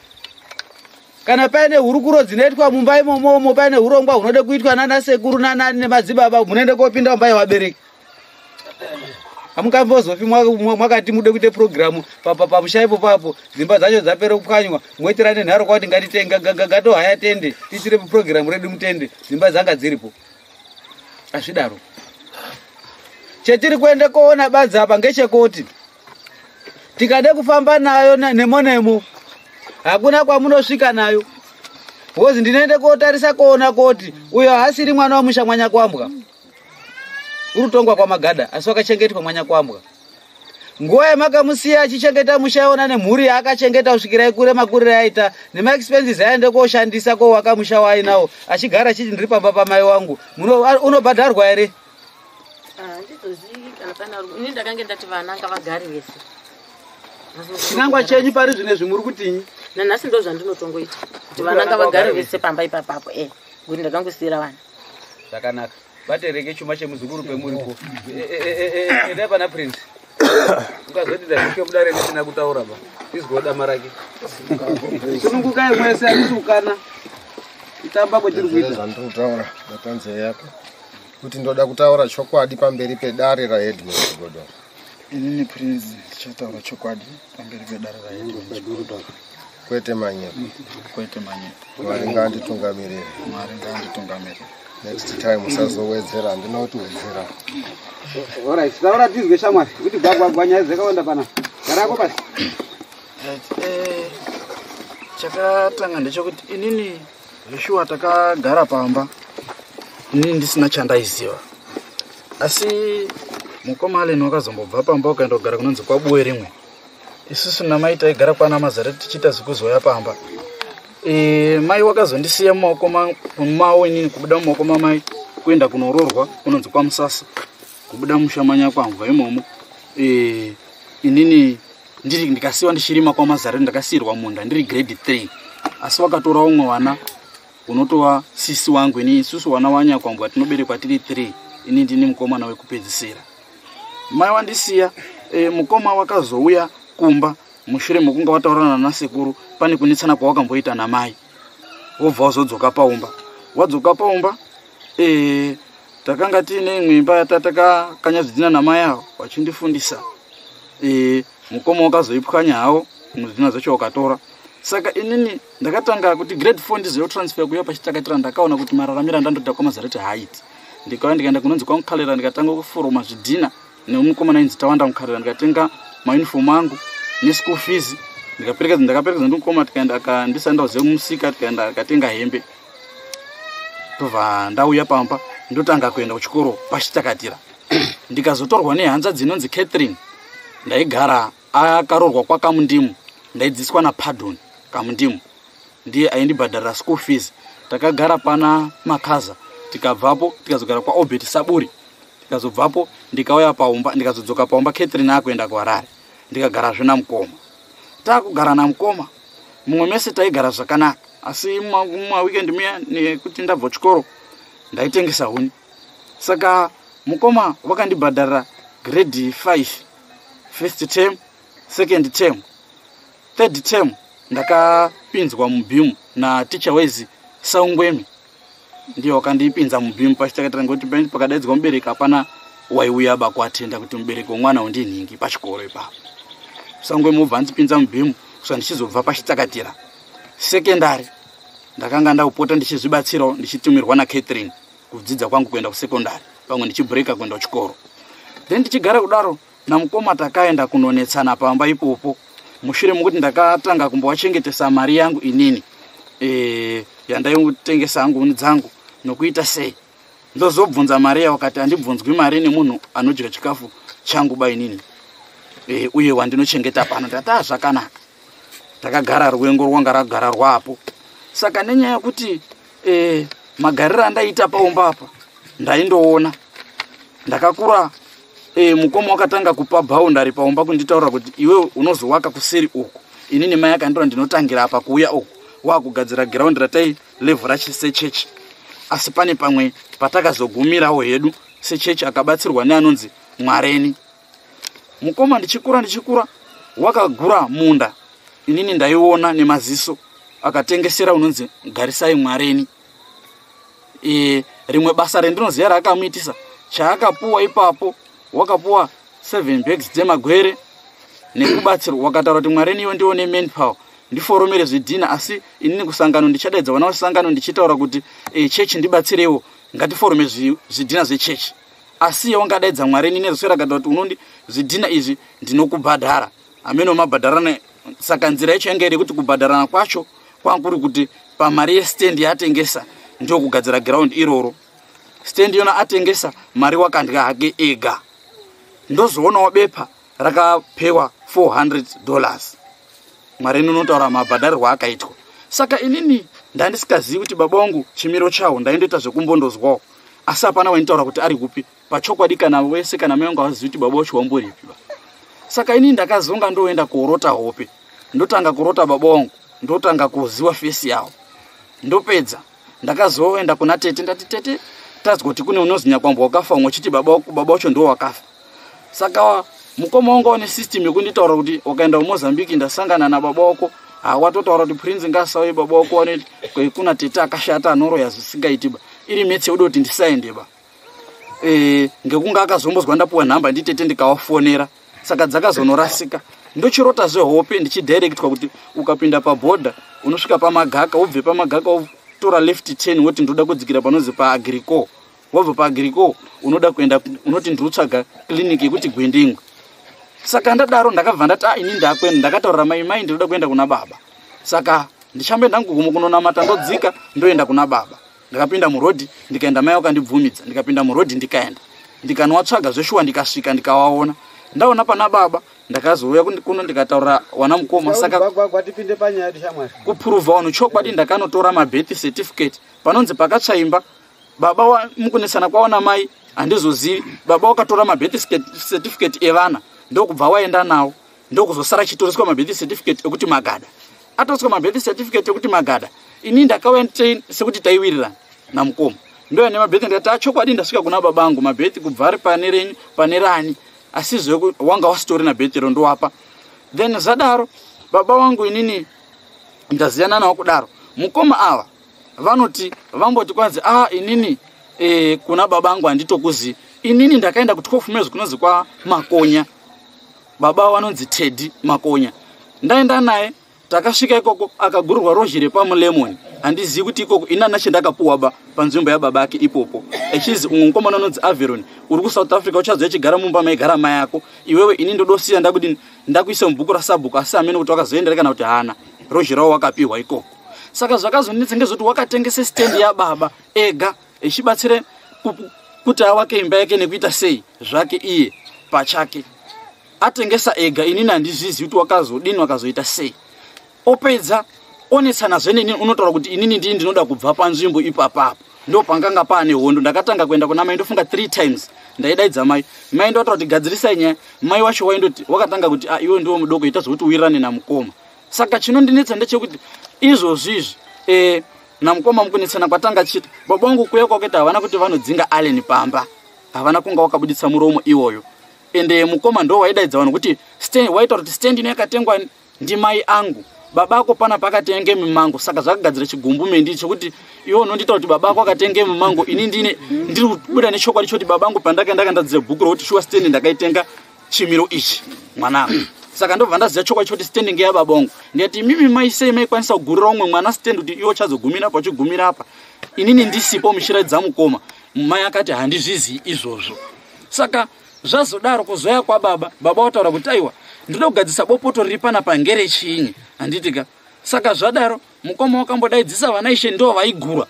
Kana paine hurukuro dzinoitwa mumba imomomo, paine hurongwa hunode kuitwa nana sekuru nanani nemadzibaba, munoende kopinda mumba yevabereki. Hamungambozofi mwakati mude kuite purogiramu pamusha ipo papo, dzimba dzacho dzapere kupwanywa, moitira nenharo kwakuti ngatitenga ngatohaya tende, tiitire purogiramu redu mutende, dzimba dzanga dziripo. Hazvidaro. Chetiri kuende koona badzi apa ngechekuti tikade kufamba nayo nemo nemo, hakuna kwamunosvika nayo. Because ndinoende kotarisa koona koti uyo haasiri mwana wamusha mwanyakwambwa. Uri kutongwa kwamagada asi wakachengetwa mwanyakwambwa. Nguva yamakamusiya achichengeta musha iwona nemhuri yaakachengeta kusvikira ikure makurire aita nemaexpenses aende koshandisa kowaka musha waainawo achigara achiti ndiri pamba pamai wangu. Unobhadharwa here? Handizozivi kana pana ini ndakange ndati vana ngavagare vese. Chinangwa chenyu pari zvinezvi muri kutinyi? Nanhasi ndo zvandinotongoita kuti vana ngavagare vese pamba ipapapo ngekuti ndakangosiyira vana. Zvakanaka. Batereke chuma chemuzukuru pemuripo. Endai pana Prince. Ungazoti ndazvike mudare ndisina kutaura ba. Izwa dama rake. Sunungukai mwese handisi kukana. Kutamba kwetiri kuita. Zvandiri kutaura batanze yako. Kuti ndoda kutaura chokwadi pamberi pedare raHeadman Chigodora. Inini Prince ndichataura chokwadi pamberi pedare raHeadman Chigodora. Kwete manyepo. Kwete manyepo. Mwari ngaanditungamirire. Mwari ngaanditungamirire. Next time usazowedzera, handina kuti wedzera. Alright, taura tizwe shamwari kuti gwagwagwa nyaya dzakawanda pana. Garako pasi. Right. Chakatanga ndechekuti inini zveshuwa takagara pamba inini ndisina chandaiziva. Asi mukoma Allen wakazombobva pamba ukaenda kugara kunonzi kwaBuwe rimwe. Isusu namai taigara kwana Mazareti tichiita zvekuzouya pamba. Mai wakazondisiya mumaoko mawo inini kubuda mumaoko mamai kuenda kunoroorwa kunonzi kwaMusasa kubuda musha manyakwambwa imomo. Inini ndikasiwa ndichirima kwaMazareti ndakasiyirwa munda ndiri grade 3. Asi wakatora umwe wana unotova sisi wangu ini isusu wana wanyakwambwa tinoberekwa tiri 3 ini ndini mukomana wekupedzisira. Mai wandisiya mukoma wakazouya kumba mushure mekunge wataurana nasekuru pane kunetsana kwawakamboita namai. Wobva wazodzoka paumba. Wadzoka paumba takanga tiine imwe imba yatakakanya zvidhina namai avo vachindifundisa. Mukoma wakazoipwanya hawo zvidhina zvacho wakatora. Saka inini ndakatanga kuti grade 4 ndizoyotransfer kuya pachitakatira. Ndakaona kuti mararamiro andandoita kwaMazareti haaiti. Ndikauya ndikaenda kunonzi kwaMukalera, ndikatanga kuforoma zvidhina nemukomana ainzi Tawanda Mukalera. Ndikatenga mauniform angu neschool fees, ndikaperekedza, ndakaperekedza ndimukoma, tikaenda, akandisanda zemusika, tikaenda akatenga hembe. Tobva ndauya pamba, ndotanga kuenda kuchikoro pachitakatira. Ndikazotorwa nehanzvadzi inonzi Catherine. Ndaigara akaroorwa kwaKamundimu, ndaidzidziswa naPardon Kamundimu, ndiye aindibhadharira school fees. Takagara pana Makaza, tikabvapo tikazogara kwaObert Saburi. Tikazobvapo ndikauya paumba, ndikazodzoka paumba Catherine akuenda kuHarare. Ndikagarazve namukoma. Taakugara namukoma mumwe mese, taigara zvakanaka, asi mumaweekend muya, nekuti ndabva chikoro, ndaitengesa huni. Saka mukoma vakandibhadharira grade 5, first term, second term, third term. Ndakapinzwa muBEAM naticha wezi Saungwemi, ndiye wakandipinza muBEAM pachitakatira, ngekuti pakadaidzwa mubereki hapana waiuya bakuatenda kuti mubereki womwana wondinhingi pachikoro ipapo. Saungwemi wobva andipinza muBEAM kusvika ndichizobva pachitakatira sekendari. Ndakanga ndakupota ndichizvibatsirawo, ndichitumirwa naCatherine kudzidza kwangu kuenda kusekondari, pamwe ndichibhureka kuenda kuchikoro. Then ndichigara kudaro namukoma, takaenda kunonetsana pamba ipopo mushure mekuti ndakatanga kumbovachengetesa mari yangu inini yandaitengesa hangu huni dzangu nokuita sei. Ndozobvunza mari yawo, kati handibvunzwi mari nemunhu anodya chikafu changu ba inini uye wandinochengeta pano. Ndati a zvakanaka. Takagara, rwengo rwanga ragara rwapo. Saka nenyaya yekuti magariro andaiita paumba apa, ndaindoona ndakakura. Mukoma wakatanga kupa boundary paumba, kunditaurira kuti iwe unozowaka kuseri uku, inini mai akandira ndinotangira apa kuuya uku, wakugadzira giraundi ratai levhura sechechi. Asi pane pamwe patakazogumirawo hedu sechechi, akabatsirwa neanonzi Mwareni. Mukoma ndichikura ndichikura, wakagura munda, inini ndaiona nemaziso, akatengesera unonzi Garisai Mwareni. Rimwe basa rendinoziva raakamuitisa, chaakapuwa ipapo, wakapuwa 7 bags dzemagwere nekubatsirwa. Wakataura kuti Mwareni iwo ndione manpower, ndiforomere zvidhina, asi inini kusangano ndichadaidza vana vesangano ndichitaura kuti chechi ndibatsirewo, ngatiforome zvidhina zvechechi. Asi iye wangadaidza Mwareni nezoswera akataura kuti unondi zvidhina izvi ndinokubhadhara, hameno mabhadharana. Saka nzira yacho yanga iri yekuti kubhadharana kwacho kwanga kuri kuti pamari yestendi yaatengesa ndokugadzira giraundi iroro. Stendi yona atengesa, mari wakandya hake ega. Ndozoonawo bepa rakapewa $400. Mwari unotaura mabhadharirwo akaitwa. Saka inini ndandisikazivi kuti baba vangu chimiro chawo, ndaindoita zvekumbondozwawo, asi hapana wainditaura kuti ari kupi pachokwadi, kana wese kana mai vangu havazivi kuti baba wacho wamboripi ba. Saka inini ndakazonga ndoenda kuorota hope, ndotanga kurota baba vangu, ndotanga kuziwa face yavo. Ndopedza ndakazoenda kuna tete, ndati tete, tazwa kuti kune unozi Nyakwambo wakafa, umwe uchiti baba wacho ndiwo wakafa. Saka mukoma wangu ane system yekunditaura kuti wakaenda kuMozambique ndasangana nababa wako, hawatotaura kuti Prince ngasauye, baba wako wane kuna tete akashata anoroya zvisingaiti ba. Iri metse uda kuti ndisaende ba. Ngekunge akazombozwa ndapuwa nhamba nditete, ndikawafonera, saka dzakazonorasika. Ndochirota zvehope ndichidirectwa kuti ukapinda pabhodha unosvika paMagaka, wobve paMagaka wotora left 10, woti ndoda kudzikira panonzi paAgrico, wabva paAgrico unoda kuenda, unoti ndiri clinic yekuti Gwendingwe. Saka ndadaro ndakabva ndati a ini ndakuenda. Ndakataurira mai, mai ndinoda kuenda kuna baba, saka ndichambe ndangugumo kunonamata, ndodzika ndoenda kuna baba. Ndakapinda murodhi ndikaenda, mai wakandibvumidza. Ndikapinda murodhi ndikaenda, ndikanowatsvaga zveshuwa, ndikasvika ndikawaona. Ndaona pana baba, ndakazouya kuno ndikataurira wana mukoma. Saka Gwagwagwa, tipinde panyaya yedu shamwari. Kupuruvha vanhu chokwadi, ndakanotora mabirth certificate panonzi pakatsvaimba baba mukunesana kwavo namai handizozivi. Baba wakatora mabirth certificate evana, ndokubva waenda nawo, ndokuzosara chitoriswa mabirth certificate ekuti Magada. Atoriswa mabirth certificate ekuti Magada, ini ndakauya sekuti taiwirirana namukoma, ndoya nemabirth, ndikati achokwadi ndasvika kuna baba angu, mabirth kubva ari pane renyu pane rani, asi zve wanga wasitori nabirth ro ndowapa. Then zvadaro baba wangu inini ndaziyana nawo kudaro. Mukoma ava vanoti vamboti kwanzi a inini kuna baba angu handitokuzivi. Inini ndakaenda ku12 mwezi kunonzi kwaMakonya, baba vanonzi Teddy Makonya. Ndaenda naye. Takasvika ikoko akagurirwa rozhi repamulemoni. Handizivi kuti ikoko ini handina chendakapuwa ba panzvimbo yababa ake ipopo. Echizi umwe mukomana unonzi Averon uri kuSouth Africa uchazouya achigara mumba maigara mai ako. Iwewe ini ndodosiya ndakudini ndakuisa mubhuku rasabhuku asi hameno kuti wakazoenda kana kuti haana. Rozhi rawo wakapihwa ikoko. Saka zvakazonetsa ngezvekuti wakatengesa stand yababa ega echibatsire kuti awake imba yake nekuita sei zvake iye pachake. Atengesa ega inini handizvizivi kuti wakazodini wakazoita sei. Opedza onetsana zve neni unotaura kuti inini ndini ndinoda kubva panzvimbo ipapapo. Ndo panganga paane hondo. Ndakatanga kuenda kuna mai ndofunga 3 times. Ndaidaidza mai. Mai ndotaura kuti gadzirisai nyaya. Mai wacho waindoti wakatanga kuti ah iwe ndiwe mudoko ita zvekuti uwirirane namukoma. Saka chinondinetsa ndechekuti izvozvi izvi namukoma mukunetsana kwatanga chita. Baba vangu kuuya kwakaita havana kuti vanodzinga Allen pamba. Havana kunga wakabuditsa muromo iwoyo. Ende mukoma ndo waidaidza vanhu kuti stand waitaura kuti stand ino yakatengwa ndimai angu. Baba ako pana pakatenge mimango saka zvakagadzira chigumbu mendi chekuti iwe unondiita kuti baba ako akatenge mimango ini ndine ndiri kubuda nechokwadi chekuti baba angu pandakaenda ndakandadzira bhuku rokuti shuwa stand ndakaitenga chimiro ichi mwanangu. Saka ndobva ndaziva chokwadi chekuti stand ngeyababa angu. Ndikati imimi mai sei maikwanisa kugurira umwe mwana stand kuti iwe uchazogumira apa uchigumira apa inini ndisipo muchiratidza mukoma. Mai akati handizvizivi izvozvo. Saka zvazodaro kuzoya kwababa, baba wataura kuti aiwa ndinoda kugadzisa bopoto riri panapa ngerechinyi handitika. Saka zvadaro mukoma wakambodaidzisa vana ishe ndo vaigura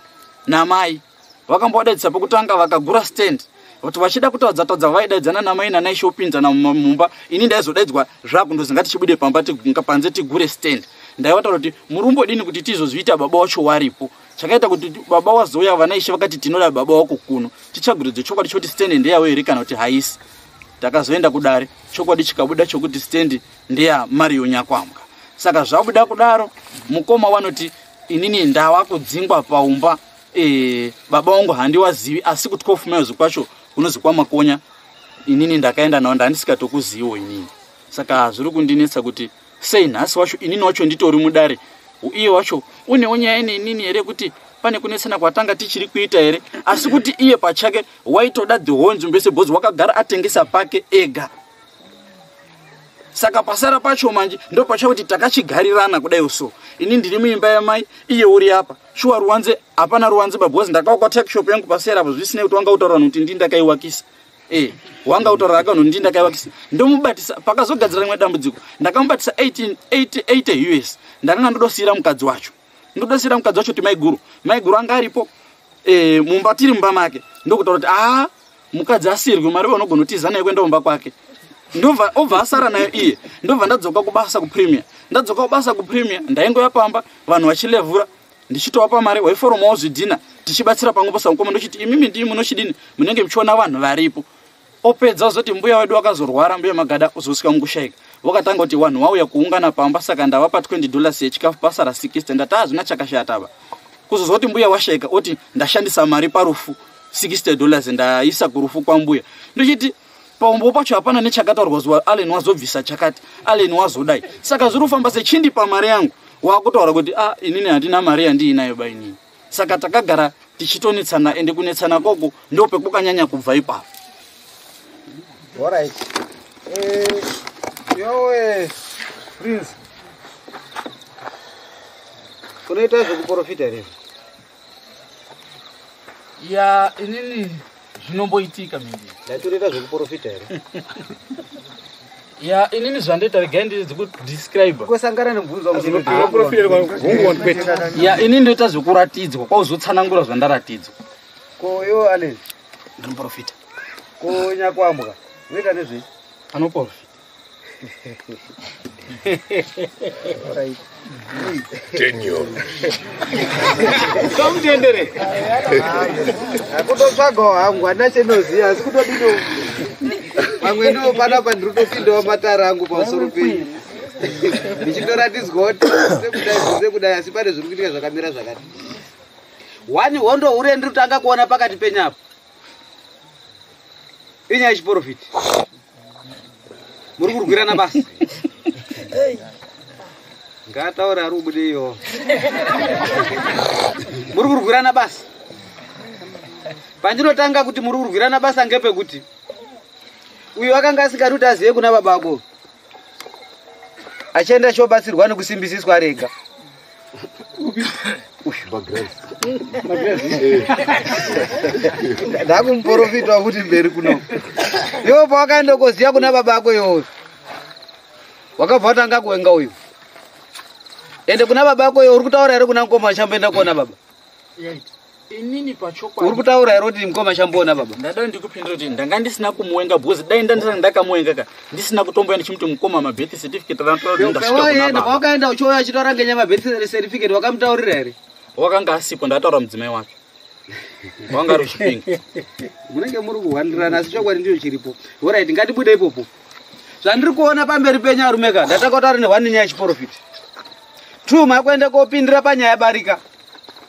namai. Vakambodaidzisa pokutanga vakagura stand. Kuti vachida kutaudza taudza vaidaidzana namai nanaishe opinzana mumba. Ini ndaizodaidzwa zvakundozi ngatichibude pamba panze tigure stand. Ndaiwataura kuti murumbodini kuti tizozviita baba wacho waripo. Chakaita kuti baba wazouya vana ishe vakati tinoda baba wako kuno. Tichaguridze chokwadi choti stand ndeyawo here kana kuti haisi. Takazoenda kudare chokwadi chikabuda chokuti stand ndeya Mario Nyakwambwa. Saka zvabuda kudaro mukoma wanoti inini ndawa kudzingwa paumba baba wangu handiwazivi asi ku 12 miles kwacho kunozi kwaMakonya inini ndakaenda nawo ndandisingatokuziwo inini. Saka zviri kundinetsa kuti sei nhasi wacho inini wacho nditori mudare iye wacho unewo nyaya neinini here kuti pane kunetsana kwatanga tichiri kuita here asi kuti iye pachake waitoda the whole nzvimbo yese because wakagara atengesa pake ega. Saka pasara pacho manje ndo pacha kuti takachigarirana kudai so ini ndiri muimba yamai iye uri apa shuwa ruwanze hapana ruwanze because ndakawakwa tuckshop yangu pasera apo zvisinei kuti wanga utaura kuti ndini ndakaiwakisa. Wanga utaura akanhu ndini ndakaiwakisa. Ndomubatisa pakazogadzira rimwe dambudziko ndakamubatisa 80 US ndakanga ndodosiyira mukadzi wacho. Ndodosiyira mukadzi wacho kuti maiguru. Maiguru anga aripo mumba tiri mumba make. Ndokutaura kuti ah mukadzi asirwe mari unogona kutiza naye kuenda kumba kwake. Ndobva obva asara nayo iye. Ndobva ndadzoka kubasa kupremier. Ndadzoka kubasa kupremier ndaingoya pamba vanhu vachilevhura ndichitovapa mari waiforomawo zvidhina tichibatsira pamwe samukoma ndochiti imimi ndimi munochidini munenge muchiona vanhu varipo. Opedza zoti mbuya wedu akazorwara mbuya Magada uzosvika mukushaika. Wakatanga kuti vanhu vauya kuungana pamba saka ndavapa $20 yechikafu pasara 60 ndati hazvina chakashata ba. Kuzozoti mbuya washaika oti ndashandisa mari parufu $60 ndaisa kurufu kwambuya. Ndochiti paumbo pacho hapana nechakataurwa zuva Allen wazobvisa chakati Allen wazodai. Saka zviri kufamba sechindi pamari yangu wakutaura kuti ah inini handina mari yandiinayo ba inini. Saka takagara tichitonetsana ende kunetsana koko ndo pekukanyanya kubva ipapo. All right. Yowe Prince. Unoita zvekuprofita here? Ya inini zvinomboitika mindi. Ndatoita zvekuprofita here? Ya inini zvandoita regai ndizikudescribe. Kosangana nemubvunzo wangu. Ya inini ndoita zvekuratidzwa kwauzotsanangura zvandaratidzwa. Ko yo Allen ndinoprofita. Ko Nyakwambwa unoita nezvei? Anoprofita. Right. Tenyo. Samutendere. Akutotsvagawo hangu handina chenoziva asi kutodino. Pamwe ndo panapa ndiri kutopindawo matara angu pamusoro penyu. Ndichitoratidzwa kuti sekudai sekudai asi pane zviri kuitika zvakamira zvakati. Wani hondo hure ndiri kutanga kuona pakati penyu apa. Inyaya yechiprofiti. Muri kurwirana basa. Ngataura ari ubude iyo. Muri kurwirana basa. Pandinotanga kuti muri kurwirana basa ngepekuti uyu akanga asingadi kuti azive kuna baba ako. Achienda achibatsirwa nekusimbisiswa ari ega. Ndakumuprofita kuti mberi kuno. Iwe pawakaenda koziya kuna baba ako iwoyo, wakabva watanga kuwenga uyu. Ende kuna baba ako iwo uri kutaura here kuna mukoma chamboenda kuona baba? Inini pachokwadi Uri kutaura here kuti mukoma chamboona baba? Ndada ndikupindura kuti ndanga ndisina kumuwenga because dai ndanga ndakamuwenga ka ndisina kutomboenda ndichimuti mukoma mabirth certificate ranotaura kuti ndasvika kuna Waenda baba. pawakaenda uchiuya uchitaura ngenyaya mabirth certificate wakamutaurira here? Wakanga asipo, ndataura mudzimai wake. Wanga ari kuchipinga. Munenge muri kuhwandirana asi chokwadi ndicho chiripo. Alright, ngatibude ipopo. Zvandiri kuona pamberi penyu arume ka, ndatanga kutaura nehwani nyaya yechiprofita. 2 makuenda kopindira panyaya yabarika.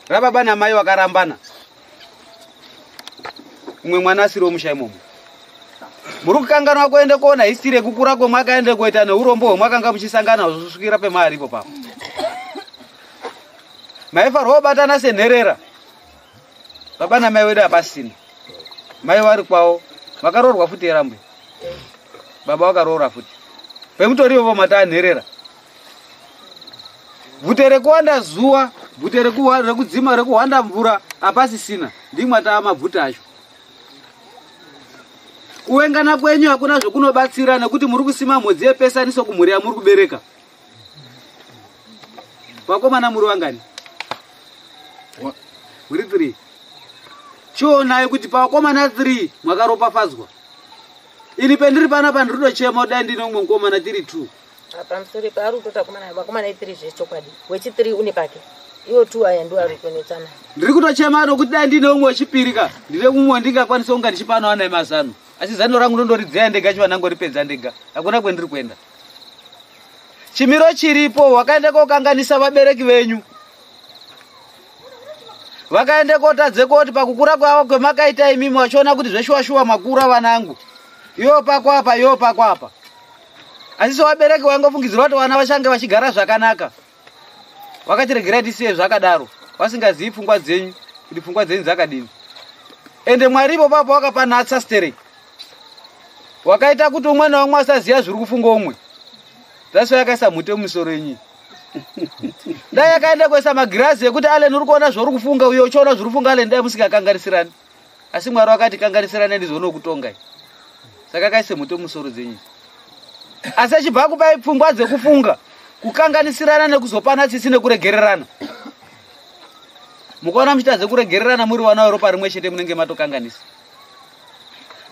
Rababa namai vakarambana. Umwe mwana asiri womusha imomo. Muri kukanganwa kuenda kuona history yekukura kwemwakaenda kuita neurombo hwemwakanga muchisangana kusvikira pemari ipo papo. Maifanirwa kubatana senherera. Baba namai wedu hapasina. Mai vari kwavo vakaroorwa futi erambwe. Baba vakaroora futi. Pemutori ivovo mataa nherera. Bvute rekuwanda zuva, bvute rekudzima rekuhwanda mvura hapasisina. Ndimwe taa mabvute acho. Kuwengana kwenyu hakuna zvokunobatsira nekuti muri kusima mhodzi yepesaniso kumhuri yamuri kubereka. Vakomana muri vangani? Muri 3. Chionai kuti pavakomana 3 mwakaropafadzwa. Ini pendiri panapa ndiri kutochema dai ndine umwe mukomana tiri 2. Pamusoro paari kutoti vakomana 3 zvechokwadi. Wechi3 une pake. Iwo 2 aya ndiwo ari kunetsana. Ndiri kutochema nokuti dai ndine umwe wechipiri ka. Ndine umwe wandingakwanisa kunga ndichipanawo naye mazano. Asi zano rangu ndondoridziya ndega chiva ndangoripedza ndega. Hakuna kwendiri kuenda. Chimiro chiripo wakaenda kokanganisa vabereki venyu. Vakaenda kotadze koti pakukura kwavo kwemakaita imimi vachiona kuti zveshuwa-shuwa makura vanangu. Iwo pako apa, iwo pako apa. Asi so vabereki vaingofungidzirwa kuti vana vachange vachigara zvakanaka. Vakatiregerai tisiye zvakadaro, vasingazivi pfungwa dzenyu kuti pfungwa dzenyu dzakadini. Ende Mwari ipo papo wakapanatsa stereki. Wakaita kuti umwe naumwe asaziya zviri kufunga umwe. That's why akaisa mhute mumisoro yenyu. Dai akaenda kuisa magirazi ekuti Allen uri kuona zvauri kufunga uye uchiona zviri kufunga Allen dai musingakanganisirani. Asi Mwari wakati kanganisirani ndizoona kutongai. Saka akaisa mhute mumisoro dzenyu. Asi achibva kupai pfungwa dzekufunga, kukanganisirana nekuzopana tsitsi nekuregererana. Mukaona muchiita dzekuregererana muri vana veropa rimwe chete munenge matokanganisa.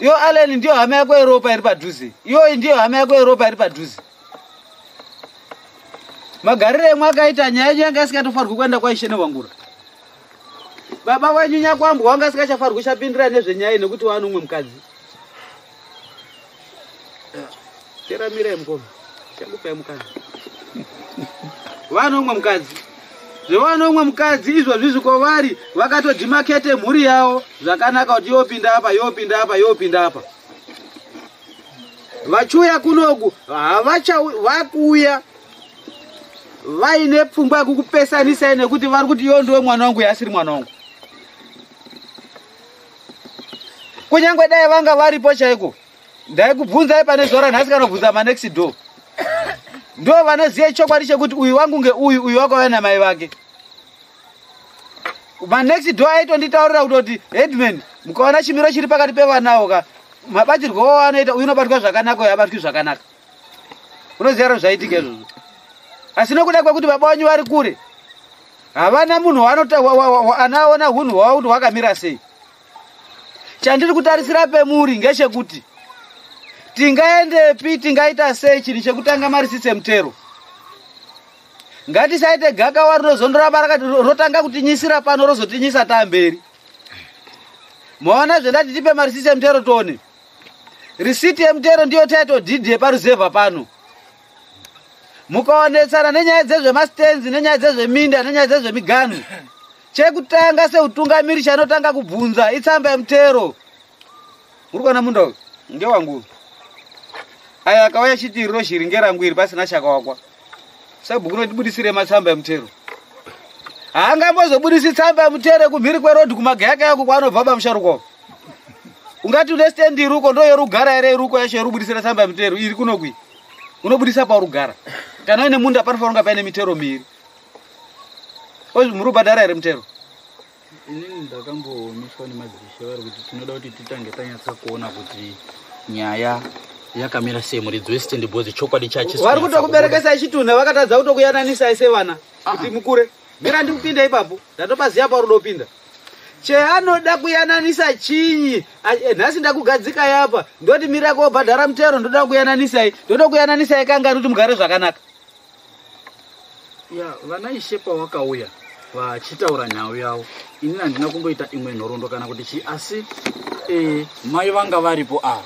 Iyo Allen ndiyo hama yako yeropa iri padhuze. Iyo ndiyo hama yako yeropa iri padhuze. Magariro emwe akaita nyaya yenyu yanga isingatofanirwi kuenda kwaIshe Nevangura. Baba wenyu Nyakwambwa wanga asingachafanirwi kuchapindira nezvenyaya nekuti waane umwe mukadzi. Teramirai mukoma, chakupai mukadzi. Waane umwe mukadzi. Zvewaane umwe mukadzi izvozvi kwavari vakatodhimakete mhuri yavo zvakanaka kuti yopinda apa, yopinda apa, yopinda apa. Vachiuya kunoku vakuuya vaine pfungwa yekukupesanisai nekuti vari kuti iwo ndiwe mwana wangu yaasiri mwana wangu. Kunyange dai vanga varipo chaiko, ndaikubvunzai pane zuva ranhasi kana kubvunza manext door. Ndo vanoziva chokwadi chekuti uyu wangu ngeuyu, uyu wakauya namai vake. Manext door aitonditaurira kutoti headman, mukaona chimiro chiri pakati pevanawo ka, mabatirwo avo anoita uyu unobatwa zvakanaka uyu abatwi zvakanaka. Unoziva ro zvaitika izvozvo. Asi nokuda kwekuti baba vanyu vari kure, havana munhu anaona hunhu hwavo kuti hwakamira sei. Chandiri kutarisira pemuri ngechekuti tingaendepi, tingaita sei chinhu chekutanga marisitsi emutero. Ngatisaite gakawa rinozondoramba rotanga kutinyisira pano rozotinyisa tamberi. Maona zvendati tipe marisitsi emutero tione. Risiti yemutero ndiyo title deed yeparuzevha pano. Mukaonetsana nenyaya dzezvemastenzi, nenyaya dzezveminda, nenyaya dzezvemigano. Chekutanga seutungamiri chanotanga kubvunza itsamba yemutero. Muri kuona munda uyu? Ngewangu. Aya akauya chiti iro shiri ngerangu iri pasina chakawakwa. Sabhuku unotibudisire matsamba emutero. Haangambozobudisi tsamba yemutero kumhiri kwerodhi kumagayaka yako kwaanobva bamusharukwa. Ungati une stendi iri uko ndo yerugara here iri uko yacho yerubudisira tsamba yemutero iri kunokwi. Unobudisa paurugara. Kana uine munda panofanira kunga paine mitero miiri. Muri kubhadhara here mutero? Inini ndakambomiswa nemadzishe vari kuti tinoda kuti titange tanyatsa kuona kuti nyaya yakamira sei, muridzi wesitendi bhozi chokwadi chachi. Vari kutokuberekesai chitunha, vakatadza kutokuyananisai sevana kuti mukure. Mira ndikupinda ipapo, ndatopaziya pauri dopinda. Cheanoda kuyananisa chinyi? Nhasi ndakugadzika yapa, ndoti mira kobhadhara mutero, ndoda kuyananisai, ndoda kuyananisai kangani kuti mugare zvakanaka? Ya, vana ishe pawakauya vachitaura nhau yavo, inini handina kumboita imwe nhoroondo kana kuti chii, asi mai vanga varipo ava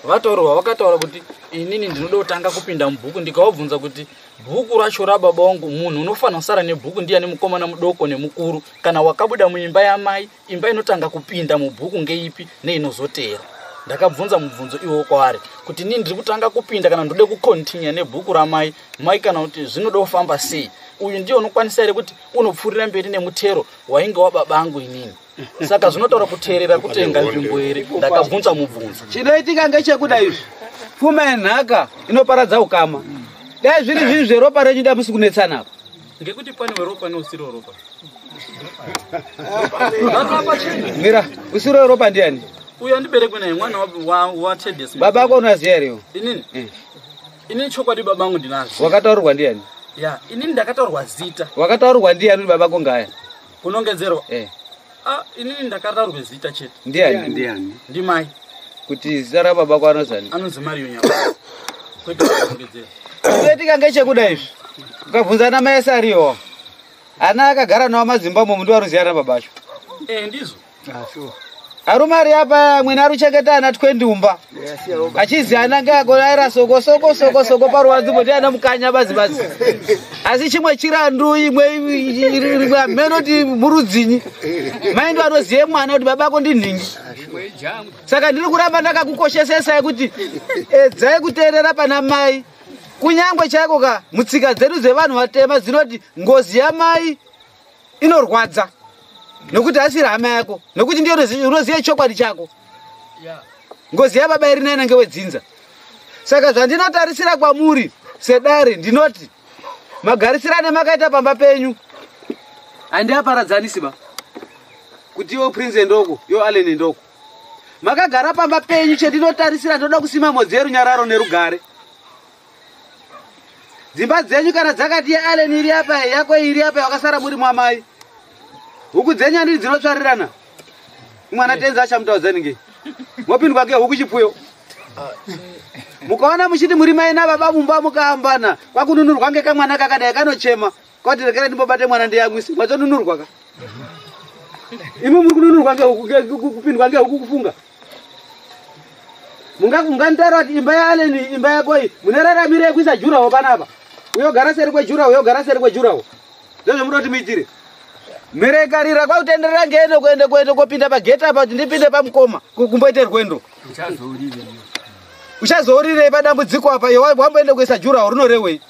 vataurwa, vakataura kuti inini ndinoda kutanga kupinda mubhuku. Ndikavabvunza kuti bhuku racho rababa wangu, munhu unofanira kusara nebhuku ndiani, mukomana mudoko nemukuru? Kana wakabuda muimba yamai, imba inotanga kupinda mubhuku ngeipi neinozotera? Ndakabvunza mubvunzo iwowo kwaari kuti inini ndiri kutanga kupinda kana ndode kukontinya nebhuku ramai mai, kana kuti zvinoda kufamba sei? Uyu ndiye unokwanisa here kuti unopfuurira mberi nemutero wainge wababa angu inini? Saka zvinotaura kuteerera kutenga nzvimbo here? Ndakabvunza mubvunzo. Chinoitika ngechekuda izvi, pfuma yenhaka inoparadza ukama. Dai zviri zvinhu zveropa renyu, dai musi kunetsana apa. Ngekuti pane weropa neusiri weropa. Mira, usiri weropa ndiani? Uyu andiberekwe naye, mwana waTedes. Baba ako unoziya here iwe? Inini? Inini chokwadi baba angu ndinazvo. Wakataurirwa ndiani? Ya, inini ndakataurwa zita. Wakataurirwa ndiani kuti baba ako ngaya? Kunongedzerwa? Eh. Ah, inini ndakataurwa zita chete. Ndiani? Ndiani? Ndimai. Kuti zita rababa ako anozani? Anonzi Mario Nyama, kwete kunongedzera. Chinoitika ngechekuda izvi, ukabvunza ana mai ese ariyowa, ana akagara nawo madzimba momu ndiwo anoziya ana baba acho. Eh, ndizvo. Arume ari apa, amweni ari kuchengeta ana 20 umba achizi ana ngakoaira soko soko soko soko paruwanzimbo ndi ana mukanya bazi bazi, asi chimwe chirandu, imwe rimwe hameno kuti murudzinyi, mai ndo anoziye mwana kuti baba ako ndinhingi. Saka ndiri kuramba ndakakukoshesesai kuti edzai kuteerera pana mai, kunyangwe chaiko ka mutsika dzedu dzevanhu vatema dzinoti ngozi yamai inorwadza nokuti asiri hama yako, nokuti ndiyo unoziye chokwadi chako. Ngozi yababa iri naina ngewedzinza. Saka zvandinotarisira kwamuri sedare, ndinoti magarisirane makaita pamba penyu handiaparadzanisi ba kuti iwo Prince ndoko, iwo Allen ndoko. Makagara pamba penyu, chendinotarisira, ndoda kusima modzi yerunyararo nerugare. Dzimba dzenyu kana dzakati yeAllen iri apa, yako iri apa, wakasara muri mwamai, huku dzenyu handiti dzinotsvarirana? Mwana tenzi achamutaudza ningei, mopindwa ngehuku chipfuyo. Mukaona muchiti muri mai nababa mumba, mukaambana, kwakununurwa ngekamwana kakadai kanochema kwati rekera ndimbobate mwana ndiyamwise, mwatonunurwa ka. Imi muri kununurwa ngehuku, kupindwa ngehuku kufunga. Munganditaura kuti imba yaAllen, imba yako iyi, muneraramire kuisa jurawo panapa, uyogara seri kwejurawo, uyogara seri kwejurawo, ndozvomuda kuti muitire mherekarira kwakutenderera ngeno kuende kuende kopinda pageti apa kuti ndipinde pamukoma, kumboite rwendo. Uchazourirei padambudziko apa? Iwe wamboende kuisa jurawo rinorewei?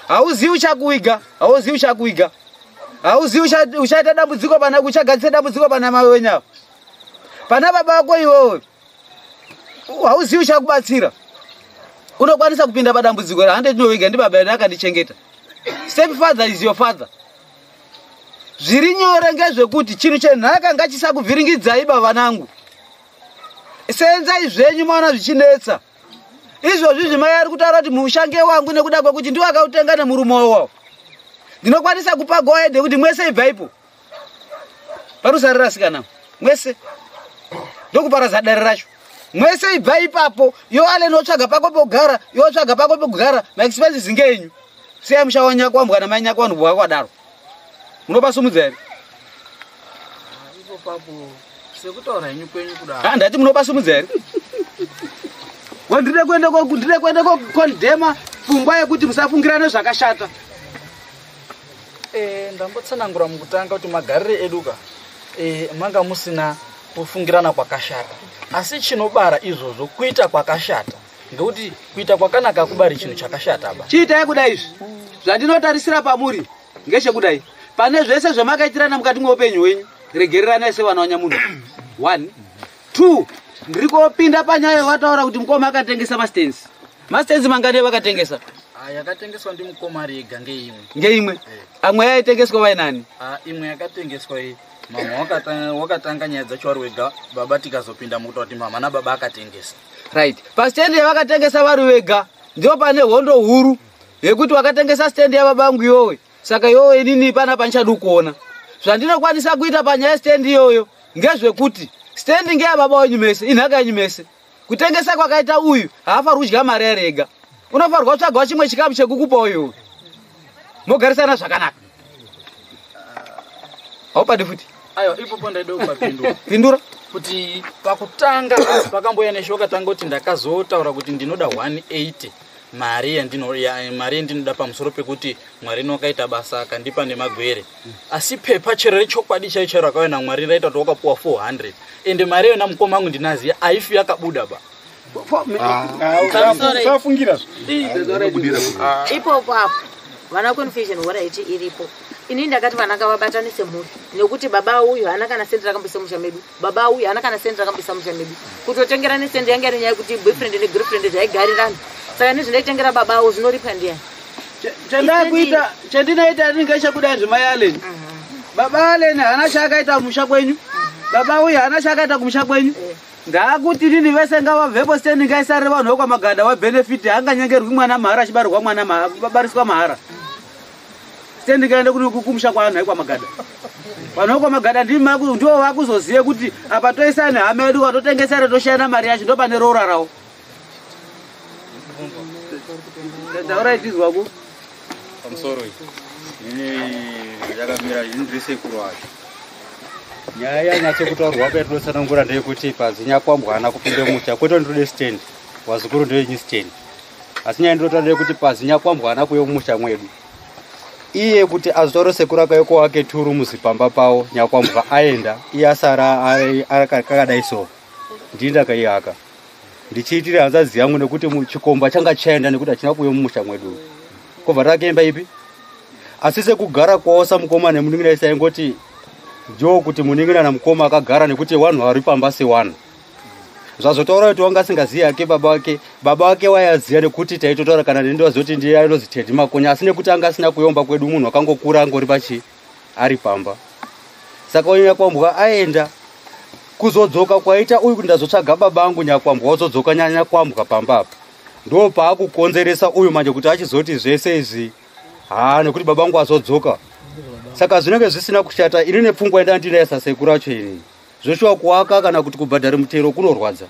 Hauzivi uchakuiga, hauzivi uchakuiga, hauzivi uchaita dambudziko pana, uchagadzisa dambudziko pana mai wenyu apa, pana baba vako iwewe. Hauzivi uchakubatsira. Unokwanisa kupinda padambudziko hande tinoviga ndi baba edu akandichengeta. Step father is your father. Zviri nyore ngezvekuti chinhu chenhaka ngachisakuvhiringidzai baba nangu. Senzai zvenyu maona zvichinetsa izvozvi. Zvimai ari kutaura kuti mushange wangu nekuda kwekuti ndiwo akautenga nemurume wawo, ndinokwanisa kupa go ahead kuti mwese ibvaipo parusarira sikana, mwese ndokuparadza dare racho. Mwese ibva ipapo, yo Allen otsvaga pako pekugara, yo otsvaga pako pekugara, maexpenses ngenyu. Siyai musha wanyakwambwa namai nyakwanhu bwakwadaro. Munopasumudza here? Ipo papo sekutaura henyu kwenyu kudaro. Ah, ndati munopasumudza here? Ndide kuende ndide kuende kokondhema pfungwa yekuti musafungirane zvakashata. Ndambotsanangura mukutanga kuti magarire edu ka manga musina kufungirana kwakashata, asi chinobara izvozvo kuita kwakashata, ngekuti kuita kwakanaka kubari chinhu chakashata ba. Chiitai kudai, izvi zvandinotarisira pamuri ngechekudai: pane zvese zvamakaitirana mukati mweupenyu hwenyu, regereranai sevana vanyamunhu. One, two, ndiri kopinda panyaya yavataura kuti mukoma akatengesa mastands. Mastands mangani vakatengesa? Yakatengeswa ndimukoma rega ngeimwe. Ngeimwe? Amwe yaitengeswa vainani? Imwe yakatengeswa iyi. Mama wakatanga nyaya dzacho vari wega, baba tikazopinda mukuta kuti mama nababa akatengesa. Right. Pastendi yavakatengesa vari vega ndipo pane hondo huru yekuti wakatengesa stendi yababa vangu iyowe. Saka iyowe inini panapa ndichadi kuona. Zvandinokwanisa kuita panyaya yestendi iyoyo ngezvekuti stendi ngeyababa wenyu mese, inhaka yenyu mese. Kutengesa kwakaita uyu haafaniri kudya mari ari ega. Unofanirwa kutsvagawo chimwe chikamu chekukupa uyu. Mogarisana zvakanaka. Haupadi futi? Aiwa, ipopo ndaida kupapindura. Pindura. Kuti pakutanga pakamboya neshoka tanga kuti ndakazotaura kuti ndinoda 180 mari yandinoda pamusoro pekuti Mwari wakaita basa akandipa nemagwere. Asi pepa chero rechokwadi chaicho chero rakauya naMwari raita kuti wakapuwa 400. Ende mari yona mukoma wangu ndinaziya haifi yakabuda ba. Usafungira. Ipopo apo vana confusion horaiti iripo. Ini ndakati vana ngavabatanise mhuri nekuti baba uyu haana kana sendi rakamboisa musha medu, baba uyu haana kana sendi rakamboisa musha medu. Kutotengera nesendi yange iri nyaya yekuti boyfriend negirlfriend zvaigarirana. Saka nezvindaitengera baba avo zvinoripwa ndiani? Chandikuita chandinoita ndingechekudai zvimai Allen. Baba Allen haana chaakaita kumusha kwenyu. Baba uyu haana chaakaita kumusha kwenyu. Ndakuti nini vese ngavabvepo stendi ngaisarire vanhu vekwaMagada wabenefit haanganyengerwi mwana mahara achibarirwa mwana babariswa mahara. Stendi ngaende kumusha kwavanhu vekwaMagada. Vanhu vekwaMagada ndivo vakuzozive kuti apa toisa nehama yedu watotengesa toshayana mari yacho ndo pane roora rawo. Taurai tizwaku. Pamusoro iyi. Ini yakamira ini ndiri sekuru wacho. Nyaya yanyatsokutaurwa patinotsanangura ndeyekuti pazinyakwambwa haana kupinda musha kwete ndinode stand wazukuru ndeyenyu stand. Asi nyaya ndinotaura ndeyekuti pazinyakwambwa haana kuuya mumusha mwedu. Iye kuti azotaura sekuru akauya wake turu muzipamba pawo nyakwambwa aenda iye asara akadai so. Ndini ndakaiaka. Ndichiitira hanzvadzi yangu nekuti chikomba changa chaenda nekuti hachina kuuya mumusha mwedu. Kobva rakaemba ipi? Asi sekugara kwawo samukoma nemunin'ina isaingoti ndio kuti munin'ina namukoma akagara nekuti vanhu vari pamba sewanhu. Zvazotaura kuti wanga asingazivi hake baba wake wayaziya nekuti taitotaura kana neni ndozoti ndiye anozi Teddy Makonya asi nekuti anga asina kuyomba kwedu munhu akangokura angori pachi ari pamba. Saka uyu nyakwambwa aenda kuzodzoka kwaita uyu kuti ndazotsvaga baba angu nyakwambwa wazodzoka nyakwambwa pamba apa. Ndo paakukonzeresa uyu manje kuti achizoti zvese izvi nekuti baba angu azodzoka. Saka zvinenge zvisina kushata ini nepfungwa yandanga ndinayo sasekuru acho ini. Zvoshuwa kuaka kana kuti kubhadhara mutero kunorwadza.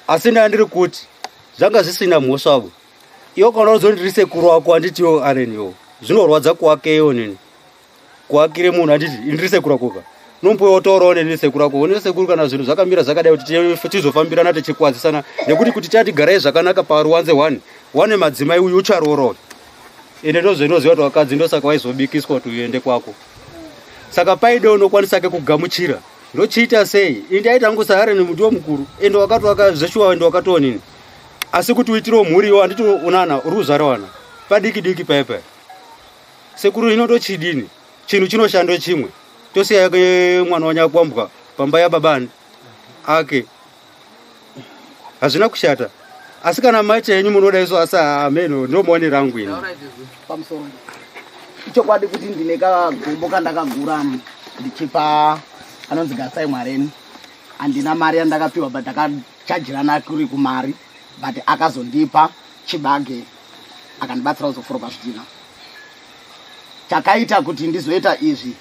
Asi ndandiri kuti zvanga zvisina mhosvavo. Iwe kana uzondiri sekuru wako handitiwo Allen zvinorwadza kuakeyo nini. Kuakire munhu handiti ini ndiri sekuru wako ka. Nomboyotaurawo neni sekuru wako. Une sekuru kana zvinhu zvakamira zvakadai kuti tizofambirana tichikwazisana nekuti kuti tatigarai zvakanaka paruwanze 1. Wane madzimai uyu ucharoora. Ende ndozvinoziva kuti vakadzi ndosaka waizobikiswa kuti uende kwako. Saka paide unokwanisa ke kugamuchira. Ndochiita sei? Ini ndaita hangu saAllen ndiwo mukuru. Ende wakati wakazveshuwa ende wakatoonini. Asi kuti uitirewo mhuri iwo handiti unana uri kuzvara wana. Padiki diki paya paya. Sekuru ino ndochidini? Chinhu chinoshando chimwe. Tosiya mwana wanyakwambwa pamba yababani ake. Hazvina kushata. Asi kana maita henyu munoda iso asi ameno ndomuonera rangu ini. Pamusoro. Ichokwadi kuti ndine kagombo kandakagura ndichipa anonzi Gasai Mwareni. Handina mari yandakapiwa but ndakachajirana kuri kumari but akazondipa chibage akandibatsira kuzoforoka zvidhina. Chakaita kuti ndizoita izvi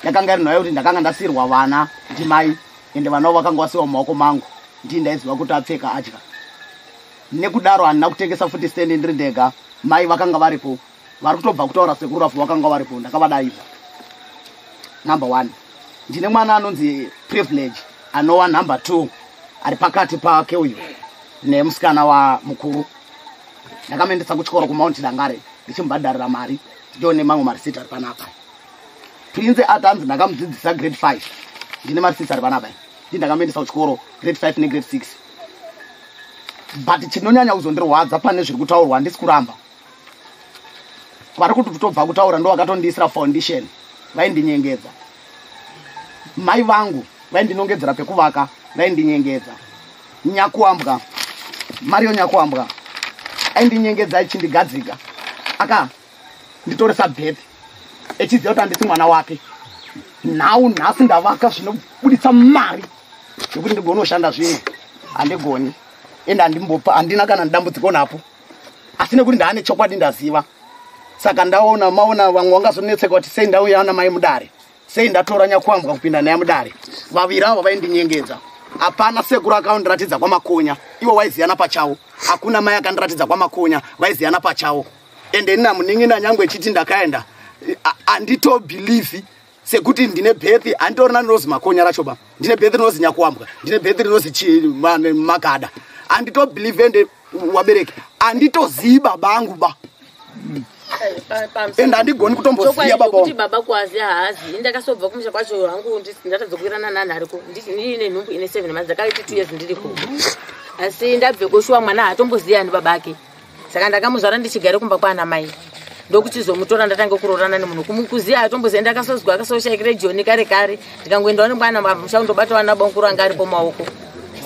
yakanga iri nhau yekuti ndakanga ndasiyirwa vana ndimai ende vana vakanga vasiwa mumaoko mangu. Ndii ndaiziva kuti apfeka adya. Nekudaro handina kutengesa futi stendi ndiri ndega. Mai vakanga varipo. Vari kutobva kutaura sekuru rafu vakanga varipo. Ndakavadaidza. Number 1. Ndine mwana anonzi Privilege anova number 2 ari pakati pake uyu nemusikana wa mukuru. Ndakamuendesa kuchikoro kuMount Dangare ndichimubhadharira mari ndione mamwe marisiti ari panapa. Prince atanzi ndakamudzidzisa grade 5. Ndine marisiti ari panapa. Ndi ndakamuendesa kuchikoro grade 5 negrade 6. But chinonyanya kuzondirwadza pane zviri kutaurwa handisi kuramba. Vari kutobva kutaura ndo vakatondiisira foundation. Vaindinyengedza. Mai vangu vaindinongedzera pekuvaka, vaindinyengedza. Nyakuambwa Mario Nyakuambwa aindinyengedza achindigadzika aka nditoresa birth echiziva kuti handisi mwana wake. Nhau nhasi ndavaka zvinobuditsa mari yekuti ndigonoshanda zvimwe handigoni, ende handimbopa, handina kana dambudziko napo, asi nekuti ndaane chokwadi ndaziva. Saka ndaona maona vamwe vangazonetseka kuti sei ndauya namai mudare, sei ndatora Nyakuambwa kupinda naye mudare. Vaviri ava vaindinyengedza. Hapana sekuru akandiratidza kwaMakonya, ivo vaiziyana pachawo. Hakuna mai akandiratidza kwaMakonya, vaiziyana pachawo. Ende ina munin'ina nyangwe echiti ndakaenda, handitobhilivhi sekuti ndine bhethi, handitorina rinozi Makonya racho ba, ndine bhethi rinozi Nyakuambwa, ndine bhethi rinozi Magada. Handitobhilivhi ende wabereki handitozivi baba angu ba. Ende handigoni kutomboziva baba wangu. Baba kwazi haazi. Ndakasobva kumusha kwacho hangu ndatadza kuwirana nanhu ariko. Ndine nhumbu ine 7 months, ndakaita 2 years ndiriko. Asi ndabve koshuwa mwana haatomboziva ani baba ake. Saka ndakamuzvara ndichigare kumba kwaana mai. Ndokuchizomutora ndatanga kuroorana nemunhu. Kumukuziya haatomboziva, ndakasozwa akasoshaikire Joni kare kare. Ndikangoendawo nemwana musha kundobata vana bankuru anga aripo maoko.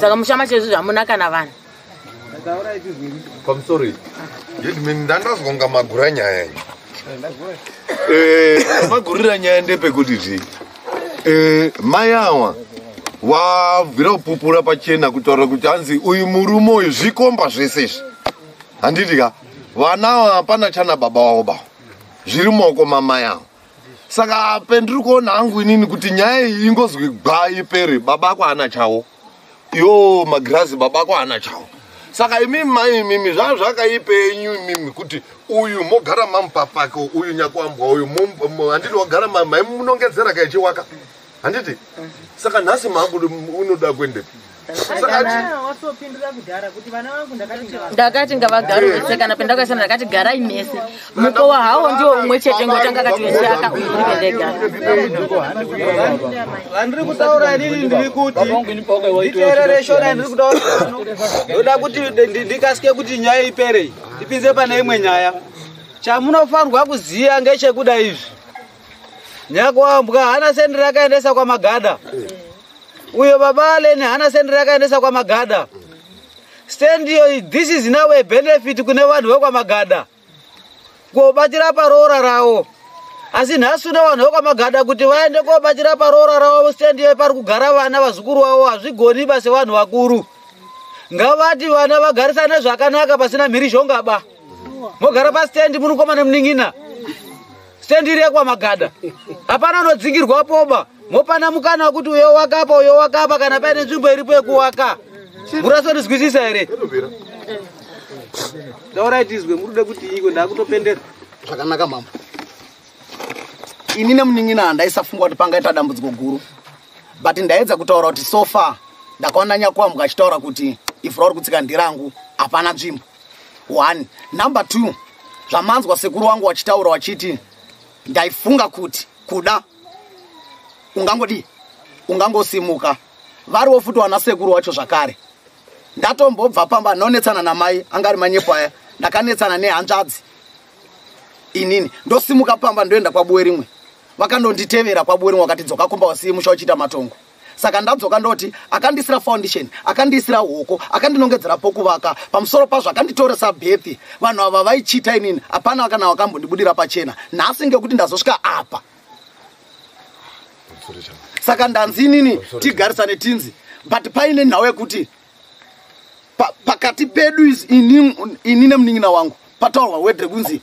Saka musha macho izvozvo hamuna kana vanhu. Pamusoro yedmin ndandazwa kunga magura nyaya iyi. Magurira nyaya ndepekuti zvi mai awa wabvira kupupura pachena kutaura kuti hanzi uyu murume uyu zvikomba zvese izvi handiti ka vana ava hapana chana baba wavo ba zviri mumaoko mamai ava. Saka pendiri kuona hangu inini kuti nyaya iyi ingozwi gwa ipere, baba ako haana chawo, iwo magirazi baba ako haana chawo. Saka imimi mai imimi zvazvakaipenyu imimi kuti uyu mogara mamupapako, uyu Nyakuambwa uyu handiti wagara maimunongedzera kaichiwaka handiti. Saka nhasi makuti unoda kuendepi? Ndakati ngavagare vese, kana pendakasana ndakati garai mese. Mukowa hawo ndiwo umwe chete ngotanga kati wese aka uyu uri pendegara. Vandiri kutaura inini ndiri kuti nditeerere shona ndiri kutaura. Ndoda kuti ndikasike kuti nyaya ipere, tipinze pane imwe nyaya. Chamunofanirwa kuziya ngechekuda izvi. Nyakuambwa haana sendi rakaendesa kwaMagada. Uyo baba Allen haana sendi rakaendesa kwaMagada. Stand iyo, this is now a benefit kune vanhu vekwaMagada kobatira paroora rawo. Asi nhasi une vanhu vekwaMagada kuti vaende kobatira paroora rawo stand iyo pari kugara vana vazukuru vavo hazvigoni ba sevanhu vakuru. Ngavati vana vagarisane zvakanaka pasina mhirizhonga ba. Mogara pastendi munokoma nemunin'ina. Stendi iri yekwaMagada. Hapana unodzingirwa poba. Mopana mukana wekuti uyo wakapa uyo wakapa kana paine nzvimbo iripo yekuwaka. Murasondizwisisa here? Taurai tizwe, murude kuti iko ndakutopendera. Zvakanaka mambo. Ini nemunin'ina handaisafunga kuti pangaita dambudziko guru. But ndaedza kutaura kuti so far ndakaona Nyakuambwa achitaura kuti ivhu rauri kutsika ndirangu, hapana nzvimbo. 1. Number 2, zvamanzwa sekuru wangu wachitaura wachiti ndaifunga kuti kuda ungangodii ungangosimuka. Variwo futi wana sekuru wacho zvakare. Ndatombobva pamba ndonetsana namai anga ari manyepo aya, ndakanetsana nehanzvadzi inini. Ndosimuka pamba ndoenda kwabuwe rimwe. Vakandonditevera kwabuwe rimwe vakati dzoka kumba wasiye musha uchiita matongo. Saka ndadzoka ndoti akandisira foundation, akandisira hoko, akandinongedzera pokuvaka, pamusoro pazvo akanditoresa birth. Vanhu ava vaichita inini, hapana kana wakambondibudira pachena. Nhasi ngekuti ndazosvika apa. Saka ndanzi inini tigarisane tinzi, but paine nhau yekuti pakati pedu ini nemunin'ina wangu pataurwa wedre kunzi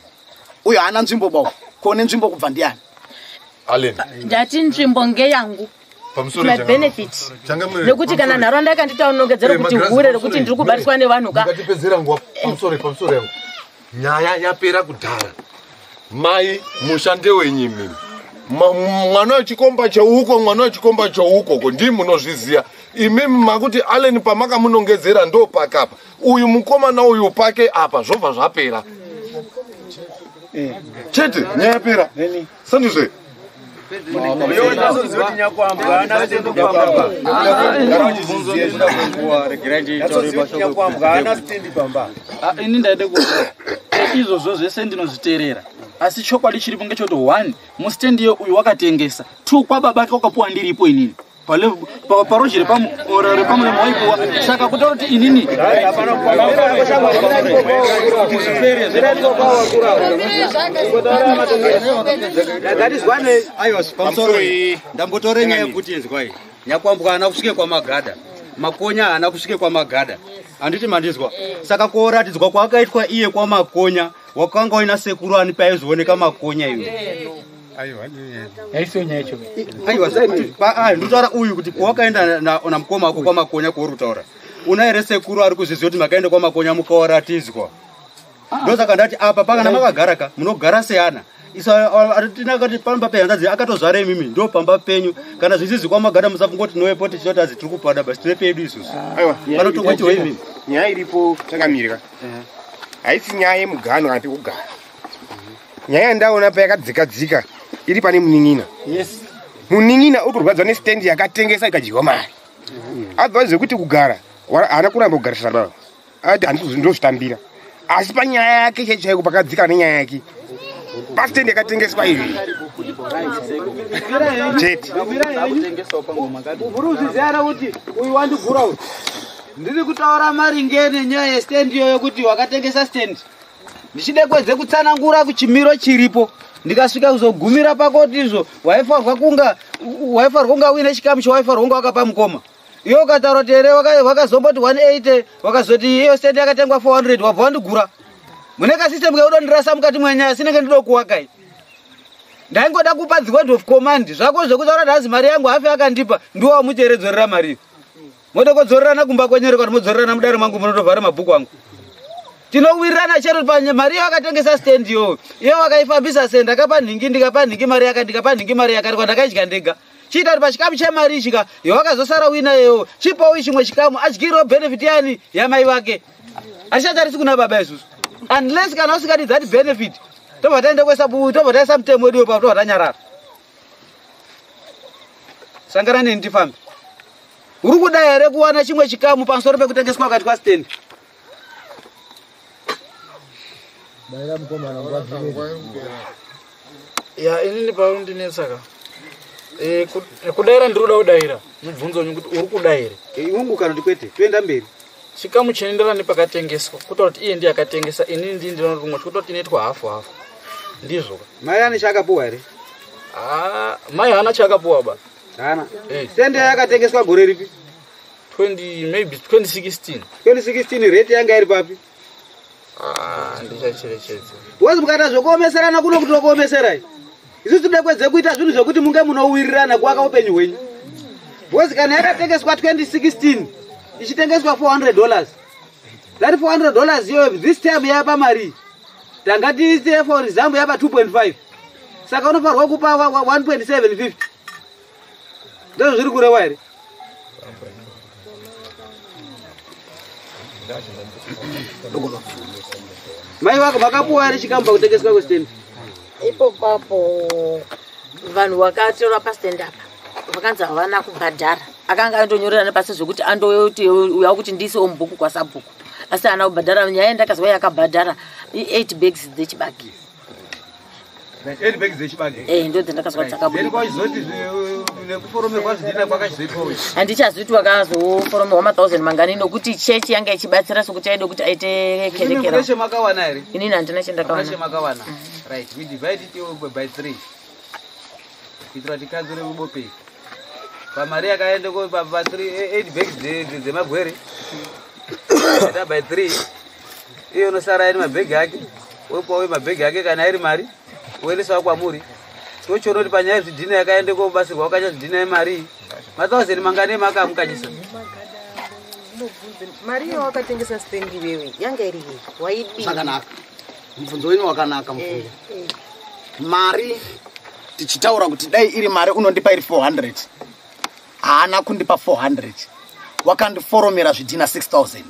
uyo haana nzvimbo bawo, kone nzvimbo kubva ndiani? Allen. Ndati nzvimbo ngeyangu. My benefit. Nekuti kana nharaunda yakanditaunongedzera kuti hure rekuti ndiri kubatiswa nevanhu ka. Ngatipedzera nguva pamusoro yangu. Nyaya yapera kudhara. Mai musha ndewenyu imimi. Mwana wechikomba cheuko, mwana wechikomba cheuko, ndimi munozviziya. Imimi makuti Allen pamakamunongedzera ndo pakapa. Uyu mukomana uyu pake apa zvobva zvapera. Chete nyaya yapera. Sandizve. Ini ndaida kuti izvozvo zvese ndinozviteerera, asi chokwadi chiripo ngechekuti 1 mustendi uyu wakatengesa, 2 kwababa ake wakapuwa ndiripo inini. Paroji repamurema waipuwa. Saka kutaura kuti inini Aiwa, pamusoro ndambotore nyaya yekuti inzwai, Nyakwambwa haana kusvike kwaMagada, Makonya haana kusvike kwaMagada, handiti mandizwa? Saka kuoratidzwa kwaakaitwa iye kwaMakonya, wakanga uina sekuru ani paizooneka Makonya iwe? Aiwa, ndotaura uyu kuti kwawakaenda namukoma wako kwaMakonya kwauri kutaura, una here sekuru ari kuzviziva kuti makaenda kwaMakonya mukaoratidzwa? Ndosaka ndati apa pakana makagara ka, munogara seana. Tinakati pamba pehanzadzi akatozvara imimi, ndo pamba penyu. Kana zvizizi kwaMagada, musafungoti nowepo tichitoti azi tiri kupada basi, tine pedu isusu. Panotongotiwo imimi. Nyaya iripo takamira haisi nyaya yemugano kana pekugara. Nyaya yandaona payakadzika dzika iri pane munin'ina. Munin'ina uri kurwadzwa nesitendi yakatengesa ikadyiwa mari. Abva zvekuti kugara haana kuramba kugarisana baba, ati handisi ndozvitambira. Asi panyaya yake chaicho chaiko pakadzika nenyaya yake pasitendi yakatengeswa izvi chete. Uri kuzviziva kuti uyu wandigura uyu, ndiri kutaura maringe nenyaya yestendi iyoyo, kuti wakatengesa stendi, ndichide kwedze kutsanangura kuchimiro chiripo, ndikasvika kuzogumira pakoti izvo waifarwa kunga uine chikamu chawaifarwa kunga wakapa mukoma. Iwe ukataura kuti here wakazomboti 180, wakazoti iyo stendi yakatengwa 400, wabva wandigura. Mune kasystem keudondirasa mukati mwenyaya sinenge ndidokuwakai. Ndaingoda kupa the word of command zvako zvekutaura kuti hazi mari yangu hafi akandipa, ndiwo wamucheredzorera mari iyo. Mode kudzorerana kumba kwenyere kana modzorerana mudare mangu, munotovhara mabhuku angu. Tinowirirana chero mari iyo akatengesa stand iyoyo, iyo wakaifambisa se ndakapa nhingi, ndikapa nhingi mari yaka, ndikapa nhingi mari yakati kwandakaidya ndega. Chiita kuti pachikamu chemari ichika yawakazosara uinayoyo, chipawo chimwe chikamu adyirewo benefit yani yamai vake. Hatichatarisi kuna baba isusu unless kana usingadi that benefit, tobva taenda tobva taisa mutemo wedu wepapo, tobva tanyarara. Sangana neni tifambe. Uri kuda here kuwana chimwe chikamu pamusoro pekutengeswa kwakati kwastendi? Ya, inini paundinetsa ka, kudaira ndiri kuda kudaira mubvunzo wenyu kuti uri kuda here. Iungu kana kuti kwete, toenda mberi. Chikamu chinoenderana nepakatengeswa, kutaura kuti iye ndiye akatengesa, inini ndii ndinoona rumwe, kutaura kuti inoitwa hafu hafu, ndizvo ka? Mai ane chaakapuwa here? Ah, mai haana chaakapuwa ba. Haana. Stendi yakatengeswa gore ripi? 20, maybe 2016. 2016, rate yanga iri papi? Ah, ndichacherechedza. Wazi mukaita zvekuomeserana kuno kuti tokuomeserai, isusu tinoda kwedze kuita zvinhu zvekuti munge munowirirana kuvaka upenyu hwenyu. Because kana yakatengeswa 2016 ichitengeswa $400, that $400 iyoyo this time yapa mari tanga tiise for example yapa 2.5, saka unofanirwa kupa 1.750. Ndozvo zviri kureva here? Mai vako vakapuwa here chikamu pakutengeswa kwestendi? Ipo papo vanhu vakatora pastand apa vakanzi havana kubhadhara. Akanga andonyorera nepasi zvekuti andoti uya kuti ndiisewo mubhuku kwasabhuku, asi haana kubhadhara. Nyaya yandakazwa yakabhadhara i8 bags dzechibage. 8 bags dzechibage? Eh, ndo dzandakazwa dzakabuda. Then kwachizoti nekuforomerwa zvidhina kwakachizoitwa? Handichazwi kuti wakazoforomerwa ma1000 mangani, nokuti chechi yanga ichibatsira sokuti aide kuti aite kerekera. Mune makawana here? Inini handina chendakawana. Chemakawana. Right, we divide it by 3 kuitira kuti kanzure rubopei pamari yakaenda pa 8 bags dzemagwere ita by 3, iyo inosara iri mabhegi ake, opawo mabhegi ake kana iri mari oendesawo kwamuri. Tochiona kuti panyaya yezvidhina yakaenda kobatsirwa wakacha zvidhina yemari ma1000 mangani emakamukachisa. Mari yawakatengesa stendi wewe yanga iri yei? Waidii? Zvakanaka, mubvunzo wenyu wakanaka. Mubvunzo mari tichitaura kuti dai iri mari unondipa iri 400, haana kundipa 400, wakandiforomera zvidhina 6000.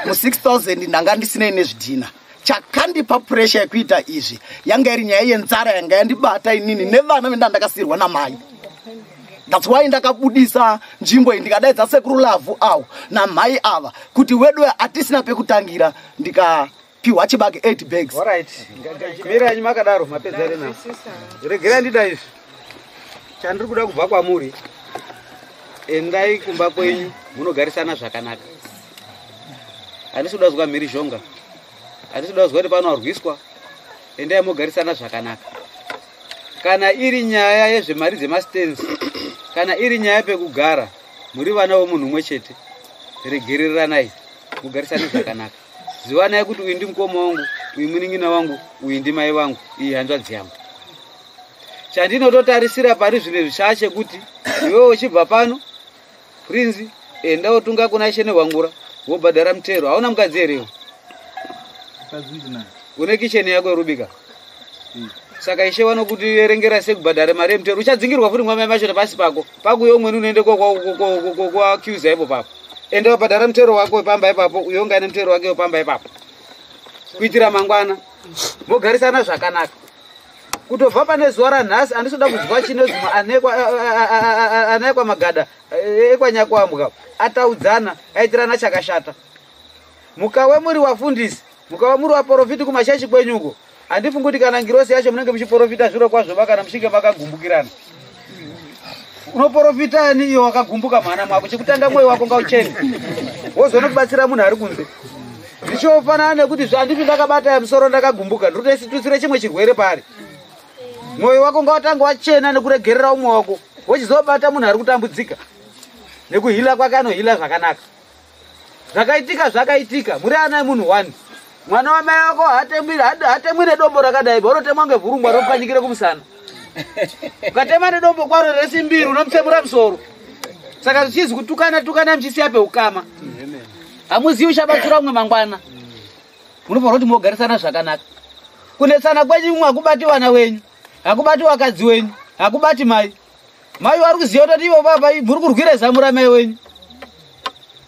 Mu6000 ndanga ndisinei nezvidhina. Chakandipa puresha yekuita izvi yanga iri nyaya yenzara yanga yandibata inini nevana venda ndakasiyirwa namai. That's why ndakabudisa nzvimbo iyi, ndikadaidza sekuru Lavhu avo namhai ava kuti wedu hatisina pekutangira, ndikapiwa chibage 8 bags. Alright, mirai makadaro, mapedza here navo? Regerai ndida izvi. Chandiri kuda kubva kwamuri, Endai kumba kwenyu munogarisana zvakanaka. Handisi kuda kuzwa mhirizhonga, handisi kuda kuzwa kuti pano arwiswa. Endai mogarisana zvakanaka. Kana iri nyaya yezvemari dzemastands, kana iri nyaya pekugara, muri vana vomunhu umwe chete, regereranai mugarisane zvakanaka. Zivanai kuti uyu ndi mukoma wangu, uyu munin'ina wangu, uyu ndimai vangu, iyi hanzvadzi yangu. Chandinototarisira pari zvino zvishaa chekuti iwewe uchibva pano, Prince, enda wotunga kuna Ishe Nehwangura, wobhadhara mutero. Hauna mukadzi herewo? Une kicheni yako yerubika. Saka Ishe vanokutierengera sekubhadhara mari yemutero. Uchadzingirwa futi mwamai macho pasi pako pakuyo. Umweni unoende kwakuza ipo papo. Enda wabhadhara mutero wako wepamba ipapo, uyo unga ane mutero wake wepamba ipapo, kuitira mangwana mogarisana zvakanaka. Kutobva pane zuva ranhasi handisi kuda kuzwa chine zvimwe anaekwa magada ekwanyakwambwa ataudzana aitirana chakashata. Mukawe muri wafundisi, mukawe muri waprofiti kumachechi kwenyuko, handifungi kuti kana ngirosi yacho munenge muchiprofita zviro kwazvo kana muchinge makagumbukirana. Unoprofita ani iwe wakagumbuka mwana mwako? Chekutanga mwoyo wako ngauchene, wozoona kubatsira munhu ari kunze. Zvichiofanana nekuti handifi ndakabata musoro ndakagumbuka, ndinotoisitutsire chimwe chirwere paari. Mwoyo wako ngawatanga wachena nekuregerera umwe wako, wochizobata munhu ari kutambudzika nekuhila kwake, anohila zvakanaka. Zvakaitika zvakaitika, muri ana emunhu one. Mwana wamai wako hatemwi nedombo rakadai ba, unotemwa ngevhurungwa ropfanyikire kumusana. Ukatema nedombo kwaro resimbiri, unomutsemura musoro. Saka zvichizi kutukana tukana muchisiya peukama, hamuzivi uchabatsira umwe mangwana. Munofanira kuti mogarisana zvakanaka. Kunetsana kwenyu umwe hakubati vana wenyu, hakubati vakadzi wenyu, hakubati mai. Mai vari kuziva kutoti ivo baba muri kurwira zamu ramai wenyu.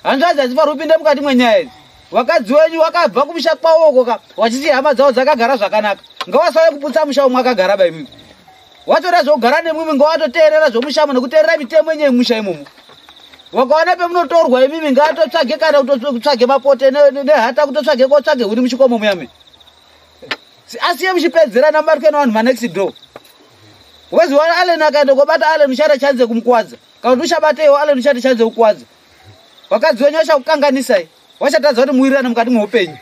Hanzvadzi hadzifaniri kupinda mukati mwenyaya idzi. Vakadzi wenyu wakabva kumusha kwavo uko wachiti hama dzavo dzakagara zvakanaka, ngavasauye kuputsa musha umwe akagara baimimi. Watoda zvokugara nemwimi, ngawatoteerera zvomushamo nekuteerera mitemo yenyu yemusha imomo. Wakaona pemunotorwa imimi, ngaatotsvage kana kutotsvage mapote nehata, kutotsvage kotsvage huni muchikomo muyame, asiye muchipedzerana mubatwe nevanhu manext door. Because wana Allen akaenda kobata Allen, uchaita chanze kumukuwadza, kana kuti uchabateiwo Allen, uchaita chanze kukuwadza. Vakadzi wenyu vachakukanganisai, vachatadza kuti muwirirane mukati mweupenyu.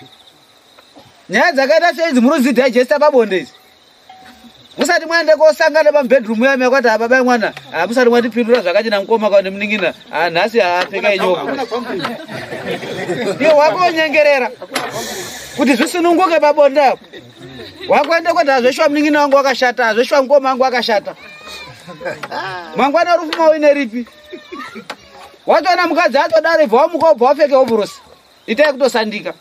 Nyaya dzakaita seidzi munodzidigesta pabonde idzi musati mwaende kosangana pamubedroom yami yakwati ababa mwana, musati mwandipindura zvakati namukoma kana nemunin'ina. Nhasi apfekai nyoka iwe wakonyengerera kuti zvisununguke pabonde apo. Wakuenda kwati hazveshuwa munin'ina wangu wakashata, hazveshuwa mukoma wangu wakashata. Mangwana rufu mauine ripi? Watoona mukadzi atodaro, ibva wamuka, ubva wapfeke ovhorosi, itai kutosandika.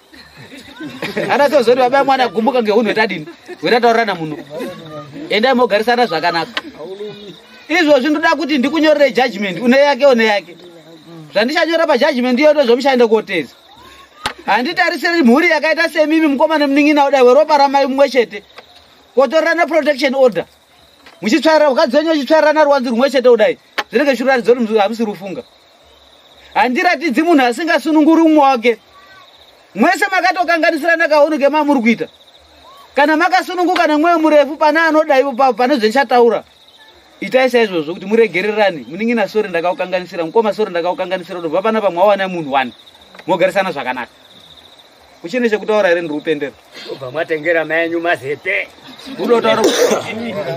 Anatozoti baba mwana gumbuka ngeunhu hwetadini hwetataurirana muno. Endai mogarisana zvakanaka. Izvozvi ndoda kuti ndikunyorere judgment, une yake, une yake. Zvandichanyora pajudgment iyo ndozvomushaende koteza. Handitarisiri mhuri yakaita semimi, mukoma nemunin'ina udai weropa ramai mumwe chete, kotorerana protection order, muchitsvaira mukadzi wenyu uchitsvairana ruwanzi rumwe chete kudai, zvinenge zvichiratidza kuti hamusi rufunga. Handiratidzi munhu asingasununguri umwe wake. Mwese makatokanganisirana kaunu kemamuri kuita. Kana makasununguka nemwoyo murefu pane anoda ivo pane zvendichataura, itai saizvozvo kuti muregererane. Munin'ina, sorry, ndakaukanganisira. Mukoma, sorry, ndakaukanganisira. Kutobva panapa mwawana munhu wani, mogarisana zvakanaka. Uchine chekutaura here? Ndiri kupendera. Ubva mwatengera mai enyu mazepe. Unotaura.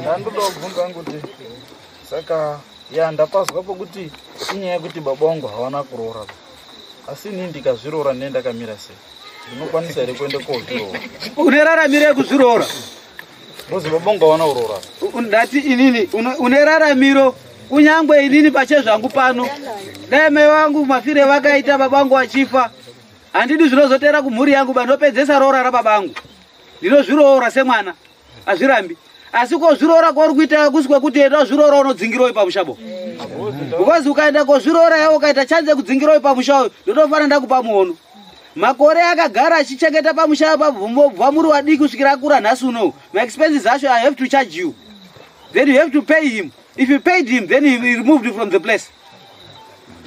Ndandoda kubvunza hangu kuti saka ya ndapazwa pokuti inyaya yekuti baba vangu havana kuroora, asi inini ndikazviroora ndine ndakamira sei? Ndinokwanisa here kuenda kozviroora? Une raramiro yekuzviroora. Because baba vangu havana kuroora. Ndati inini une raramiro, kunyangwe inini pachezvangu pano, dai mai vangu mafire vakaita baba vangu vachifa, handidi zvinozotera kumhuri yangu ba. Ndopedzesa roora rababa vangu, ndinozviroora semwana, hazvirambi. Asi kozviroora kwauri kuita kusi kwekuti enda uzviroora unodzingiroi pamusha bo, because ukaenda kozviroora yawo ukaita chanze yekudzingiroi pamusha uyu, ndotofanira ndakupa muono. Makore akagara achichengeta pamusha pabva muri wadiki kusvikira akura nhasi unowu, maexpenses acho I have to charge you, then you have to pay him. If you paid him, then he removed you from the place.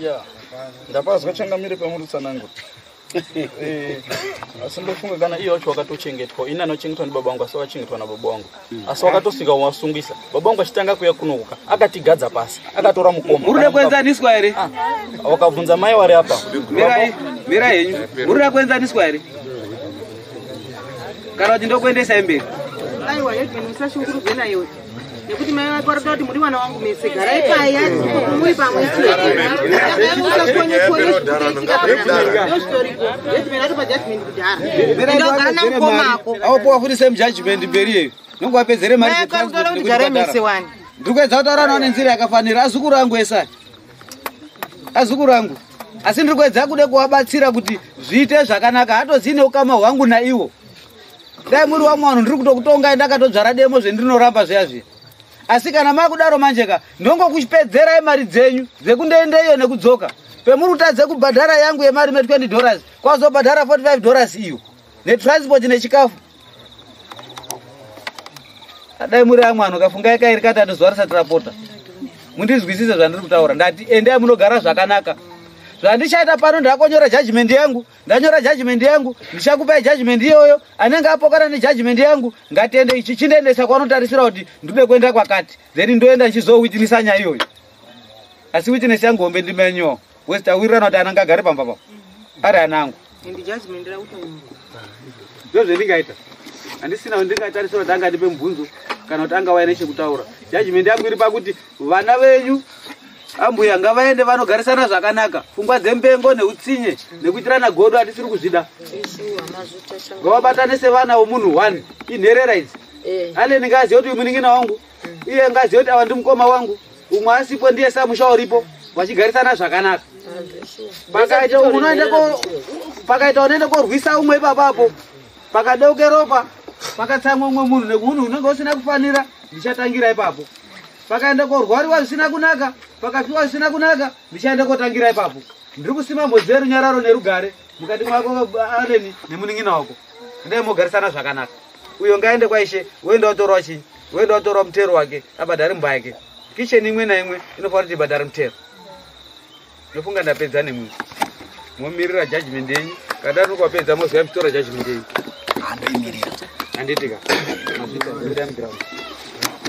Ya, ndapazwa changamire pamuri tsanangura. Asi ndofunga kana iye wacho wakatochengetwa, ini anochengetwa ndibaba wangu, asi wakachengetwa nababa wangu, asi wakatosvika wasungisa baba wangu achitanga kuuya kunokuka, akatigadza pasi, akatora mukoma. Muri kuenzaniswa here? Wakabvunza mai wari apa. Mirai, mirai henyu. Muri kuenzaniswa here? Kana kuti ndokuendesai mberi? Aiwa, headman, musashungurudzwe nayo, nekuti mai vako varikuda kuti muri vana vangu mese, garai pai muri pamwe chete, usakonyekone zvikuitika. Headman atopa judgment kudhara, enda ugara namukomako. Aupuwa futi same judgment mberi yeyo. Nongowapedzere mari. Mai vako varikuda kuti garai mese wani. Ndiri kuedza kutaura navo nenzira yakafanira, azukuru angu ese, azukuru angu, asi ndiri kuedza kude kuvabatsira kuti zviite zvakanaka. Hatoziine ukama hwangu naiwo. Dai muri wamwe vanhu, ndiri kutokutongai ndakatodzvara demo, zvendinoramba zviya zviya. Asi kana makudaro manjeka, ndongokupedzerai mari dzenyu dzekundoenda iyo nekudzoka. Pemuri kutadze kubhadhara yangu yemari me$20, kwazobhadhara $45 iyo netransport nechikafu. Dai muri amwe anhu, kafungai kairi katatu zuva risati rapota. Mundizwisise zvandiri kutaura. Ndati endai munogara zvakanaka. Zvandichaita pano, ndakonyora judgment yangu, ndanyora judgment yangu, ndichakupai judgment iyoyo. Anenge apokana nejudgment yangu, ngatiende, ichi chindoendesa kwanotarisira kuti ndide kuenda kwakati, then ndoenda ndichizowitnessa nyaya iyoyo. Asi witness yangu hombe ndimenyo wesi, tawirirana kuti ananga agare pamba papo ari anangu. And judgment rakutonyorwa. Ndozvendingaita. Handisina ndingatarisira kuti angandipe mubvunzo kana kuti angauya nechekutaura. Judgment yangu iri pakuti vana venyu, ambuya, ngavaende vanogarisana zvakanaka. Pfungwa dzembengo neutsinye nekuitirana godo hatisiri kuzvida. Ngavabatane sevana vomunhu one. Inherera idzi. Aleni ngazive kuti uyu munin'ina wangu, iye ngazive kuti ava ndimukoma wangu. Umwe asipo, ndiye samusha uripo, vachigarisana zvakanaka. Pakaita unoenda korwisa umwe ipapapo, pakadeuke ropa, pakatsamwa umwe munhu nemunhu unenge usina kufanira, ndichatangira ipapo. Pakaenda korwariwa zvisina kunaka, pakafiwa zvisina kunaka, ndichaenda kotangira ipapo. Ndiri kusima mhodzi yerunyararo nerugare mukati mwako, Aleni nemunin'ina wako. Endai mogarisana zvakanaka. Uyo ngaende kwaishe, woenda wotorwa chinyi, woenda wotorwa mutero wake, abhadhare mumba yake. Kicheni imwe naimwe inofanira kuti ibhadhare mutero. Ndofunga ndapedza nemumwe. Momirira judgment yenyu. Kana ndinokapedza, moziva muchitora judgment yenyu. Handoimirira. Handitika. Mazvita, pinda muground.